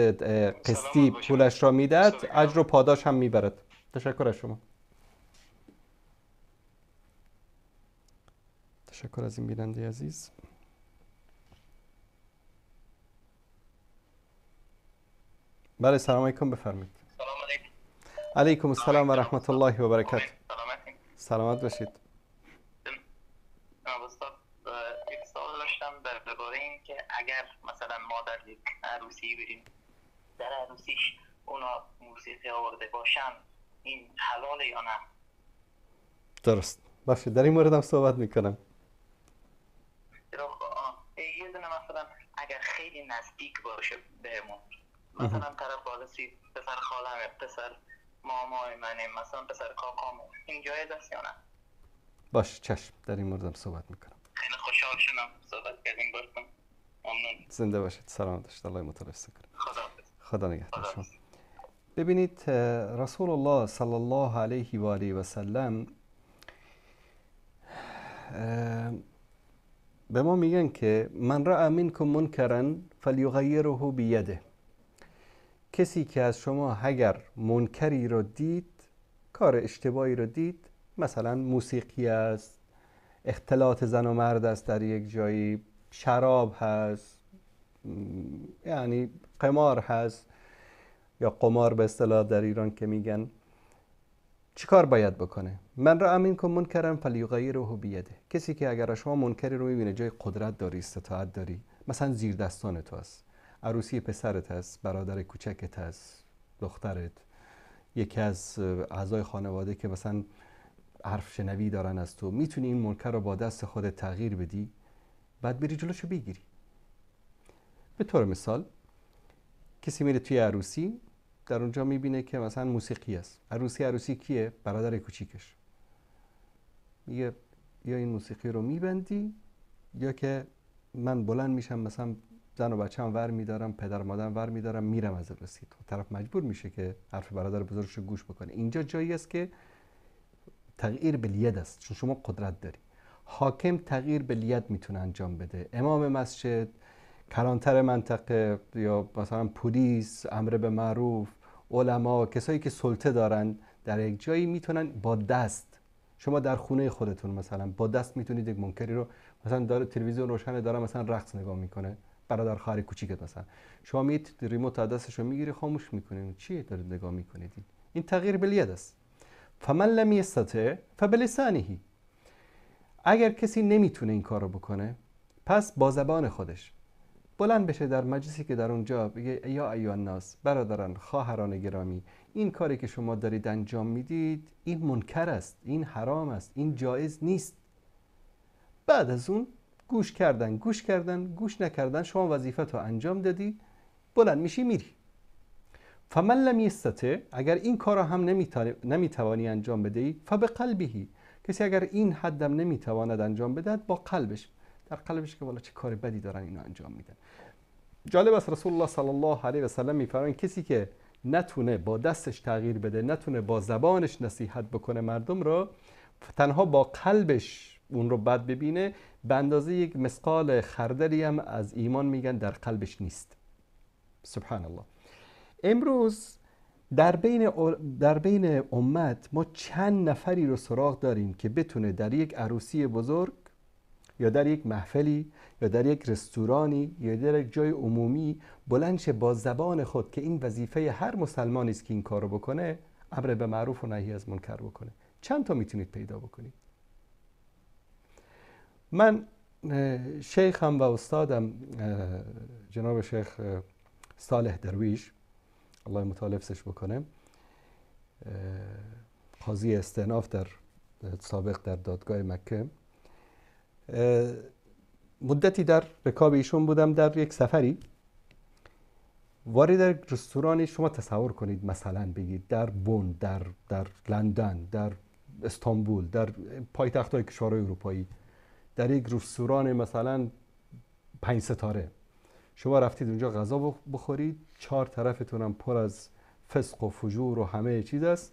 قسطی پولش را میداد، اجر و پاداش هم میبرد. تشکر از شما. تشکر از این بیننده عزیز. بله، سلام علیکم، بفرمایید. سلام علیکم. علیکم السلام و رحمت الله و برکاته. سلامت باشید. استاد، یک سوال داشتم درباره این که اگر مثلا ما در یک عروسی بریم، در عروسیش اونا موسیقی آورده باشن، این حلال یا نه؟ درست باشه، در این مورد هم صحبت میکنم. یه دونه مثلا اگر خیلی نزدیک باشه بهمون، مثلا طرف بالسی پسر خالمه، پسر مامای منه، مثلا پسر کاکامه، این جایز است یا نه؟ باشه، چشم، در این مورد هم صحبت میکنم. خیلی خوشحال شدم صحبت کردیم باهاتون. ممنون. زنده باشید، سلامت باشید، الله متعال حفظ کنه. خدا خدا نگهدار شما. ببینید، رسول الله صلی الله علیه و آله و سلم به ما میگن که من رأى منکم منکرا فلیغیره بیده. کسی که از شما اگر منکری رو دید، کار اشتباهی رو دید، مثلا موسیقی است، اختلاط زن و مرد است در یک جایی، شراب هست، یعنی قمار هست یا قمار به اصطلاح در ایران که میگن، چیکار باید بکنه؟ من رأى منکم منکرا فلیغیره بیده. کسی که اگر شما منکری رو میبینه، جای قدرت داری، استطاعت داری، مثلا زیر دستان تو هست، عروسی پسرت هست، برادر کوچکت هست، دخترت، یکی از اعضای خانواده که مثلا حرف شنوی دارن از تو، میتونی این منکر رو با دست خودت تغییر بدی، بعد بری جلوشو بگیری. به طور مثال کسی میره توی عروسی، در اونجا میبینه که مثلا موسیقی است. عروسی کیه؟ برادر کوچیکش. میگه یا این موسیقی رو میبندی یا که من بلند میشم مثلا زن و بچه‌م ور میدارم، پدر مادرم ور میدارم، میرم از عروسی. تو طرف مجبور میشه که حرف برادر بزرگش رو گوش بکنه. اینجا جایی است که تغییر بالید است، چون شما قدرت داری. حاکم تغییر بالید میتونه انجام بده، امام مسجد، کلانتر منطقه، یا مثلا پلیس، امر به معروف، علما، کسایی که سلطه دارن در یک جایی میتونن با دست. شما در خونه خودتون مثلا با دست میتونید یک منکری رو، مثلا داره تلویزیون روشنه، داره مثلا رقص نگاه میکنه، برادر خواهر کوچیکت مثلا، شما میید ریموت از دستش رو میگیری، خاموش میکنید، چیه دارید نگاه میکنید؟ این تغییر بالید است. فمن لم یستطع فبلسانه. اگر کسی نمیتونه این کارو بکنه، پس با زبان خودش بلند بشه در مجلسی که در اونجا بگه یا ایها الناس، برادران، خواهران گرامی، این کاری که شما دارید انجام میدید این منکر است، این حرام است، این جایز نیست. بعد از اون گوش کردن، گوش کردن، گوش نکردن، شما وظیفه تو انجام دادی، بلند میشی میری. فمن لم یستطع، اگر این کار را هم نمیتوانی انجام بدهی، فبقلبه. کسی اگر این حدم نمیتواند انجام بدهد، با قلبش، در قلبش که والا چه کار بدی دارن اینو انجام میدن. جالب است رسول الله صلی الله علیه و سلم میفرمایند کسی که نتونه با دستش تغییر بده، نتونه با زبانش نصیحت بکنه مردم رو، تنها با قلبش اون رو بد ببینه، به اندازه یک مثقال خردلی هم از ایمان میگن در قلبش نیست. سبحان الله. امروز در بین امت ما چند نفری رو سراغ داریم که بتونه در یک عروسی بزرگ یا در یک محفلی یا در یک رستورانی یا در یک جای عمومی بلند شه با زبان خود، که این وظیفه هر مسلمانی است که این کارو بکنه، امر به معروف و نهی از منکر بکنه. چند تا میتونید پیدا بکنید؟ من شیخم و استادم جناب شیخ صالح درویش، الله متعال حفظش بکنه، قاضی استئناف در سابق در دادگاه مکه، مدتی در رکاب ایشون بودم در یک سفری. وارد رستورانی شما تصور کنید مثلا بگید در بن، در لندن، در استانبول، در پایتخت‌های کشورهای اروپایی، در یک رستوران مثلا 5 ستاره شما رفتید اونجا غذا بخورید، 4 طرفتون هم پر از فسق و فجور و همه چیز است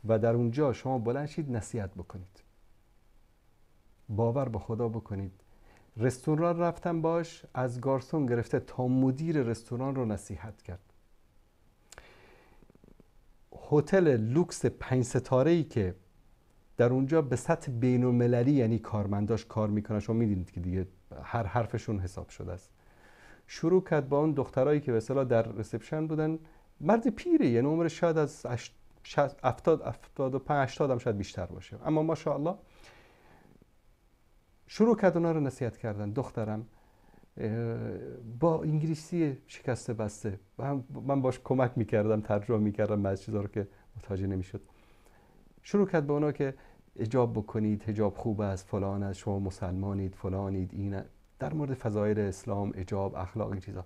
و در اونجا شما بلند شید نصیحت بکنید. باور به خدا بکنید، رستوران رفتم باش، از گارسون گرفته تا مدیر رستوران رو نصیحت کرد. هتل لوکس 5 ستاره‌ای که در اونجا به سطح بین‌المللی، یعنی کارمنداش کار میکنن، شما میدونید که دیگه هر حرفشون حساب شده است. شروع کرد با اون دخترایی که به اصطلاح در reception بودن، مرد پیره، یعنی عمرش شاید از 70 75 80 هم شاید بیشتر باشه، اما ماشاءالله شروع کرد اونا رو نصیحت کردن. دخترم با انگلیسی شکسته بسته، من باش کمک میکردم، ترجمه میکردم بعضی چیزا رو که متوجه نمیشد. شروع کرد به اونا که حجاب بکنید، حجاب خوب است، فلان است، شما مسلمانید، فلانید، این، در مورد فضایل اسلام، حجاب، اخلاق، این چیزا.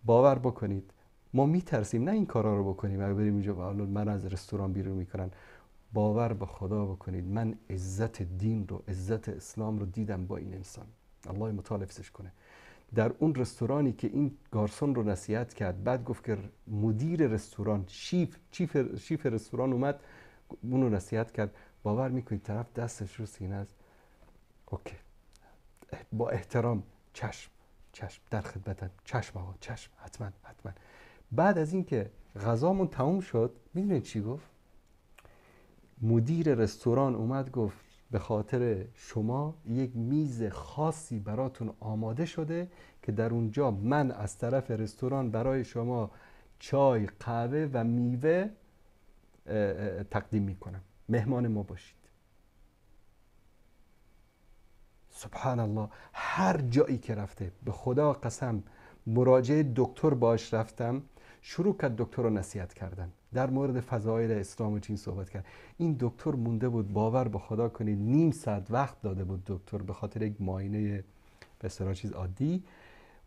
باور بکنید ما میترسیم نه این کارا رو بکنیم، اگه بریم اینجا من از رستوران بیرون میکنن. باور به خدا بکنید من عزت دین رو، عزت اسلام رو دیدم با این انسان. الله متعال حفظش کنه. در اون رستورانی که این گارسون رو نصیحت کرد، بعد گفت که مدیر رستوران، chief رستوران اومد اون رو نصیحت کرد. باور میکنید طرف دستش رو سینه است، okay، با احترام، چشم چشم، در خدمتم، چشم آقا، چشم، حتما حتما. بعد از اینکه غذامون تموم شد، میدونید چی گفت؟ مدیر رستوران اومد گفت به خاطر شما یک میز خاصی براتون آماده شده که در اونجا من از طرف رستوران برای شما چای، قهوه و میوه تقدیم میکنم، مهمان ما باشید. سبحان الله، هر جایی که رفته، به خدا قسم، مراجعه دکتر باش رفتم، شروع کرد دکتر رو نصیحت کردن، در مورد فضایل اسلام و چین صحبت کرد. این دکتر مونده بود، باور به خدا کنید نیم ساعت وقت داده بود دکتر به خاطر یک معاینه به اصطلاح چیز عادی،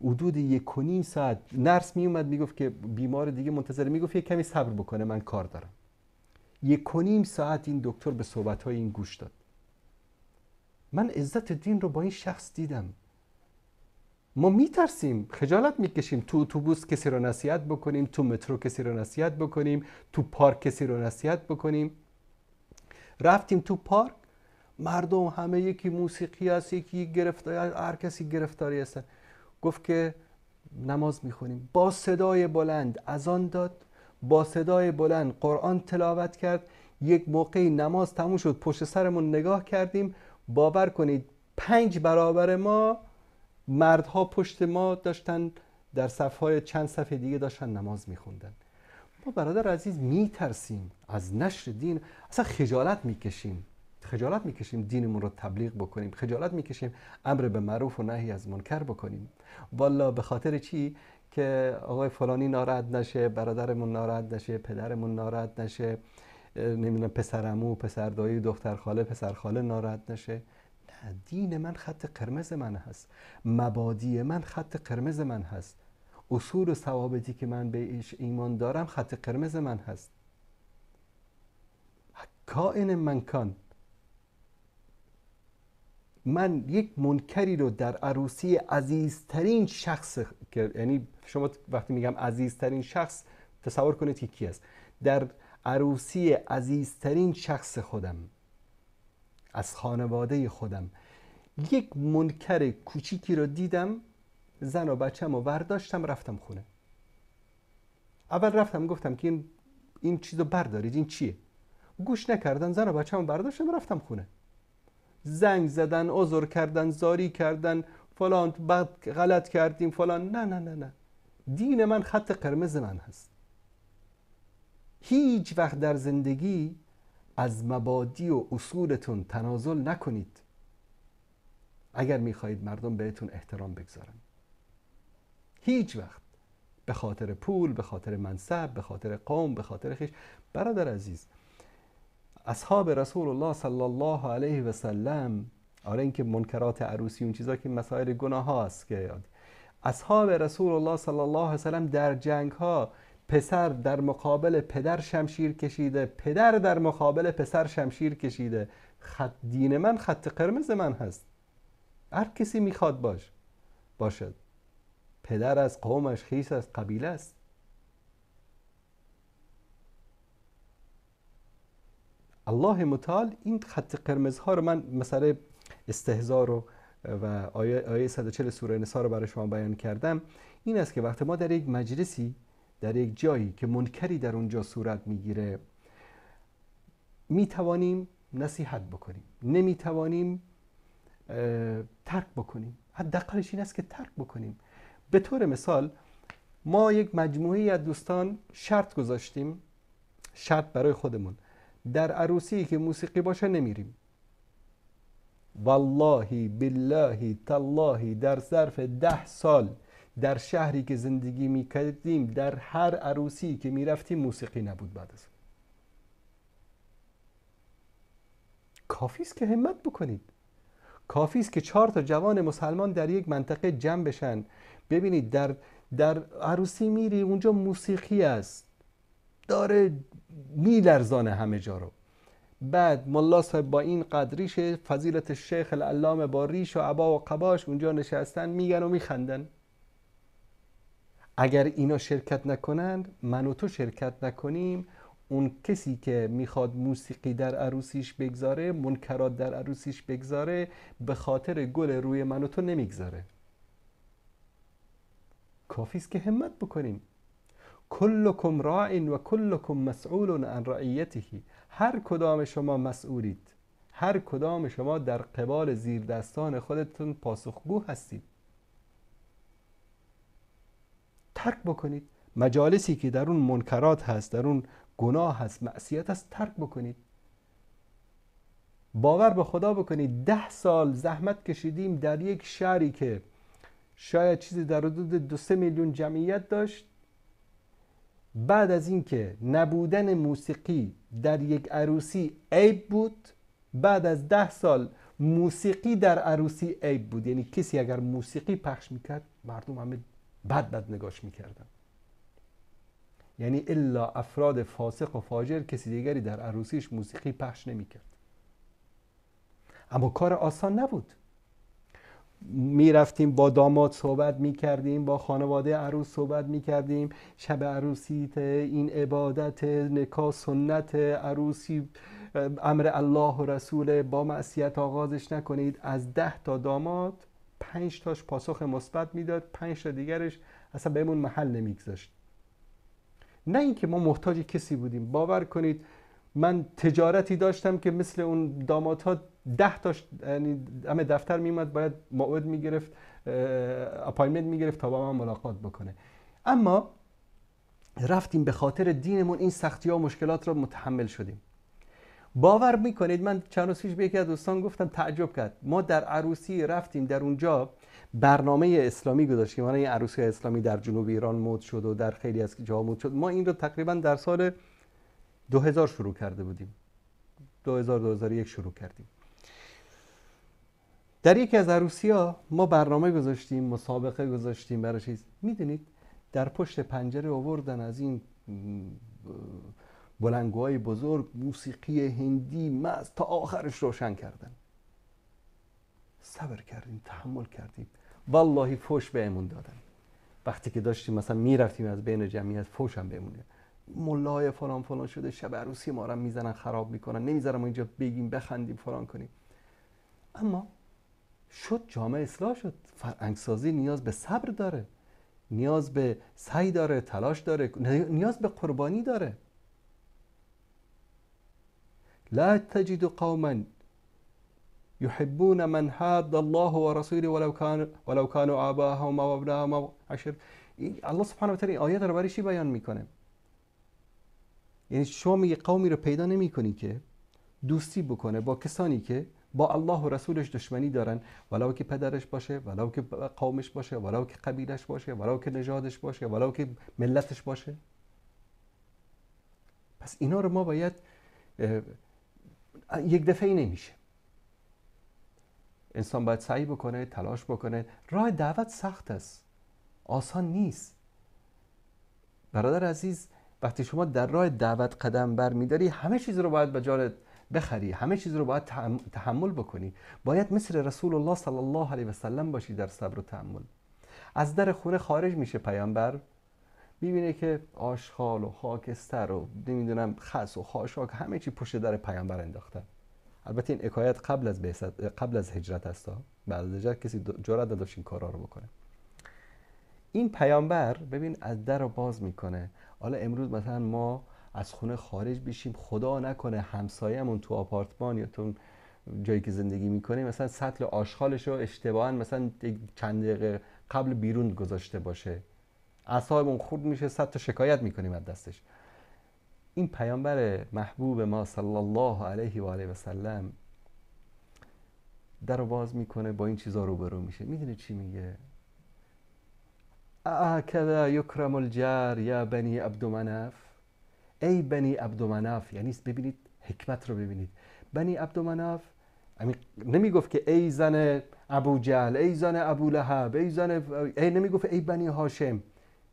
حدود 1.5 ساعت نرس می اومد میگفت که بیمار دیگه منتظر، میگفت یه کمی صبر بکنه من کار دارم. 1.5 ساعت این دکتر به صحبت‌های این گوش داد. من عزت دین رو با این شخص دیدم. ما میترسیم، خجالت میکشیم تو اتوبوس کسی رو نصیحت بکنیم، تو مترو کسی رو نصیحت بکنیم، تو پارک کسی رو نصیحت بکنیم. رفتیم تو پارک، مردم همه یکی موسیقی هست، یکی گرفتاری، هر کسی گرفتاری هست. گفت که نماز میخونیم، با صدای بلند اذان داد، با صدای بلند قرآن تلاوت کرد. یک موقعی نماز تموم شد، پشت سرمون نگاه کردیم، باور کنید 5 برابر ما مردها پشت ما داشتن در صفهای چند صفحه دیگه داشتن نماز میخوندن. ما برادر عزیز میترسیم از نشر دین، اصلا خجالت میکشیم، خجالت میکشیم دینمون رو تبلیغ بکنیم، خجالت میکشیم امر به معروف و نهی از منکر بکنیم. والا به خاطر چی؟ که آقای فلانی ناراحت نشه، برادرمون ناراحت نشه، پدرمون ناراحت نشه، نمیدونم پسرعمو، پسر دایی، دختر خاله، پسر خاله ناراحت نشه. نه، دین من خط قرمز من هست، مبادی من خط قرمز من هست، اصول و ثوابتی که من بهش ایمان دارم خط قرمز من هست. کائن من کان، من یک منکری رو در عروسی عزیزترین شخص که، یعنی شما وقتی میگم عزیزترین شخص تصور کنید که کی است، در عروسی عزیزترین شخص خودم از خانواده خودم یک منکر کوچیکی رو دیدم، زن و بچه‌م رو برداشتم رفتم خونه. اول رفتم گفتم که این چیزو بردارید، این چیه؟ گوش نکردن، زن و بچه‌م رو برداشتم رفتم خونه. زنگ زدن، عذر کردن، زاری کردن، فلان، بعد غلط کردیم فلان. نه نه نه نه، دین من خط قرمز من هست. هیچ وقت در زندگی از مبادی و اصولتون تنازل نکنید اگر میخواهید مردم بهتون احترام بگذارن. هیچ وقت به خاطر پول، به خاطر منصب، به خاطر قوم، به خاطر خویش. برادر عزیز، اصحاب رسول الله صلی الله علیه و سلم، آره اینکه منکرات عروسی اون چیزا که مسائل گناه هاست، که اصحاب رسول الله صلی الله علیه و سلم در جنگ ها پسر در مقابل پدر شمشیر کشیده، پدر در مقابل پسر شمشیر کشیده. خط دین من خط قرمز من هست. هر کسی میخواد باشد، پدر از قومش، خیش از قبیله است. الله متعال این خط قرمزها رو، من مسئله استهزا رو و آیه 140 سوره نساء رو برای شما بیان کردم، این است که وقتی ما در یک مجلسی، در یک جایی که منکری در اونجا صورت میگیره، میتوانیم نصیحت بکنیم، نمیتوانیم ترک بکنیم. حداقلش این است که ترک بکنیم. به طور مثال ما یک مجموعه از دوستان شرط گذاشتیم، شرط برای خودمون، در عروسی که موسیقی باشه نمیریم. والله بالله تالله در ظرف 10 سال در شهری که زندگی میکردیم، در هر عروسی که میرفتیم موسیقی نبود. بعد از کافی است که همت بکنید، کافی است که 4 تا جوان مسلمان در یک منطقه جمع بشن. ببینید در عروسی میری، اونجا موسیقی است، داره میلرزانه همه جا رو. بعد ملا صاحب با این قدریش، فضیلت الشیخ العلامه با ریش و عبا و قباش اونجا نشستن، میگن و میخندن. اگر اینا شرکت نکنند، من و تو شرکت نکنیم، اون کسی که میخواد موسیقی در عروسیش بگذاره، منکرات در عروسیش بگذاره، به خاطر گل روی من و تو نمیگذاره. کافی است که همت بکنیم. کلکم راع و کلکم مسئول عن رعیته. هر کدام شما مسئولید، هر کدام شما در قبال زیردستان خودتون پاسخگو هستید. ترک بکنید مجالسی که در اون منکرات هست، در اون گناه هست، معصیت هست، ترک بکنید. باور به خدا بکنید 10 سال زحمت کشیدیم در یک شهری که شاید چیزی در حدود 2-3 میلیون جمعیت داشت. بعد از اینکه نبودن موسیقی در یک عروسی عیب بود، بعد از 10 سال موسیقی در عروسی عیب بود. یعنی کسی اگر موسیقی پخش میکرد، مردم همه بد بد نگاش میکردن. یعنی الا افراد فاسق و فاجر، کسی دیگری در عروسیش موسیقی پخش نمیکرد. اما کار آسان نبود. میرفتیم با داماد صحبت میکردیم، با خانواده عروس صحبت میکردیم، شب عروسی این عبادت، نکاح سنت عروسی، امر الله و رسول، با معصیت آغازش نکنید. از 10 تا داماد 5 تاش پاسخ مثبت میداد، 5 تا دیگرش اصلا بهمون محل نمیگذاشت. نه اینکه ما محتاج کسی بودیم، باور کنید من تجارتی داشتم که مثل اون دامادها 10 تاش، یعنی همه دفتر میومد باید موعد میگرفت، appointment میگرفت تا با من ملاقات بکنه. اما رفتیم به خاطر دینمون این سختی ها و مشکلات رو متحمل شدیم. باور میکنید من چند روز پیش به یکی از دوستان گفتم، تعجب کرد. ما در عروسی رفتیم، در اونجا برنامه اسلامی گذاشتیم. حالا این عروسی اسلامی در جنوب ایران مد شد و در خیلی از جاها مد شد. ما این رو تقریبا در سال 2000 شروع کرده بودیم، 2000-2001 شروع کردیم. در یکی از عروسی‌ها ما برنامه گذاشتیم، مسابقه گذاشتیم برای چیز. میدونید در پشت پنجره آوردن از این بلندگوهای بزرگ موسیقی هندی مست تا آخرش روشن کردن. صبر کردیم، تحمل کردیم، والله فوش بهمون دادن. وقتی که داشتیم مثلا میرفتیم از بین جمعیت، فوش هم بهمون دادن. ملای فلان فلان شده، شب عروسی ما رو میزنن خراب میکنن، نمیذارم اینجا بگیم بخندیم فلان کنیم. اما شد، جامعه اصلاح شد. فرهنگسازی نیاز به صبر داره، نیاز به سعی داره، تلاش داره، نیاز به قربانی داره. لا تجد قوما يحبون من حاد الله ورسوله ولو كانوا آباءهم او ابناءهم او عشر. الله سبحانه و تعالی این آیت رو برای چی بیان میکنه؟ یعنی شما میگه قومی رو پیدا نمیکنی که دوستی بکنه با کسانی که با الله و رسولش دشمنی دارن، ولو که پدرش باشه، ولو که قومش باشه، ولو که قبیلش باشه، ولو که نژادش باشه، ولو که ملتش باشه. پس اینا رو ما باید یک دفعه نمیشه. انسان باید سعی بکنه، تلاش بکنه. راه دعوت سخت است، آسان نیست. برادر عزیز، وقتی شما در راه دعوت قدم بر میداری، همه چیز رو باید به جانت بخری، همه چیز رو باید تحمل بکنی. باید مثل رسول الله صلی الله علیه و سلم باشی در صبر و تحمل. از در خونه خارج میشه پیامبر، میبینه که آشغال و خاکستر و نمیدونم خس و خاشاک همه چی پشت در پیامبر انداختن. البته این حکایت قبل از هجرت است، بعد از هجرت کسی جرأت نداشت این کارا رو بکنه. این پیامبر ببین از در رو باز میکنه. حالا امروز مثلا ما از خونه خارج بشیم، خدا نکنه همسایه‌مون تو آپارتمان یا تو جایی که زندگی میکنیم مثلا سطل آشغالش رو اشتباهاً مثلا چند دقیقه قبل بیرون گذاشته باشه، اعصابمون خورد میشه، 100 تا شکایت میکنیم از دستش. این پیامبر محبوب ما صلی الله علیه و آله و سلم در رو باز میکنه، با این چیزا روبرو میشه. میدونه چی میگه؟ اهکذا یکرم الجار یا بنی عبدمناف. ای بنی عبدمناف، یعنی ببینید حکمت رو ببینید. بنی عبدمناف نمیگفت که ای زن ابو جهل، ای زن ابو لهب، ای زن، ای نمیگفت ای بنی هاشم،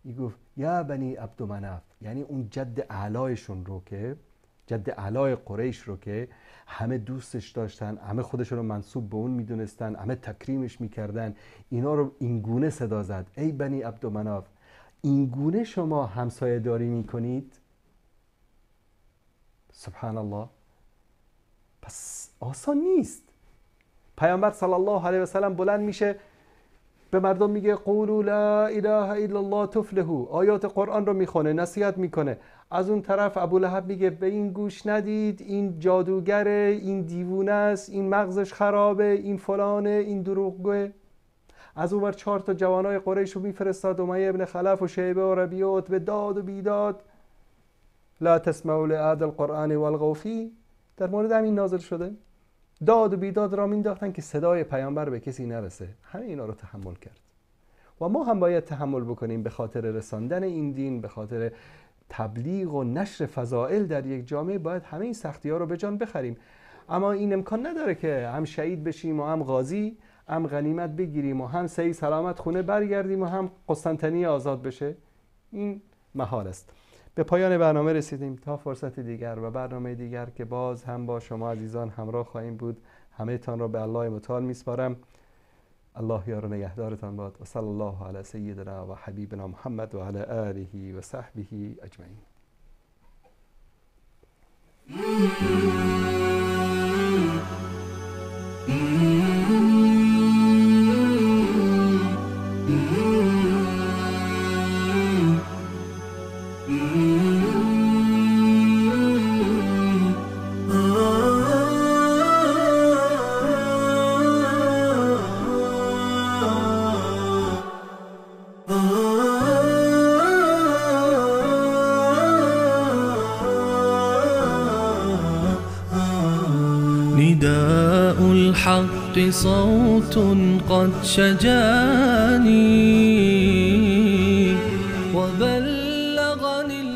میگفت یا بنی عبدمناف، یعنی اون جد اعلایشون رو که جد اعلای قریش رو که همه دوستش داشتن، همه خودشون رو منسوب به اون میدونستن، همه تکریمش میکردن، اینا رو اینگونه صدا زد، ای بنی عبدمناف، اینگونه شما همسایه داری میکنید؟ سبحان الله. پس آسان نیست. پیامبر صلی الله علیه و سلم بلند میشه به مردم میگه قولوا لا اله الا الله تفلحوا، آیات قرآن رو میخونه، نصیحت میکنه. از اون طرف ابو لهب میگه به این گوش ندید، این جادوگره، این دیوونه است، این مغزش خرابه، این فلانه، این دروغگوه. از اون ور 4 تا جوانای قریش رو میفرستاد، امیه ابن خلف و شیبه و ربیعه و عتبه، داد و بیداد، لا تسمعوا لهذا القرآن والغوا فیه، در مورد همین نازل شده. داد و بیداد را مینداختن که صدای پیامبر به کسی نرسه. همه اینا رو تحمل کرد و ما هم باید تحمل بکنیم به خاطر رساندن این دین، به خاطر تبلیغ و نشر فضائل در یک جامعه. باید همه این سختی ها رو به جان بخریم. اما این امکان نداره که هم شهید بشیم و هم غازی، هم غنیمت بگیریم و هم صحیح سلامت خونه برگردیم و هم قسطنطنیه آزاد بشه. این محال است. به پایان برنامه رسیدیم. تا فرصت دیگر و برنامه دیگر که باز هم با شما عزیزان همراه خواهیم بود، همه تان را به الله متعال میسپارم. الله یار و نگهدارتان باد. و صلی الله علی سیدنا و حبیبنا محمد و علی آله و صحبه اجمعین. نداء الحق صوت قد شجاني وبلغني.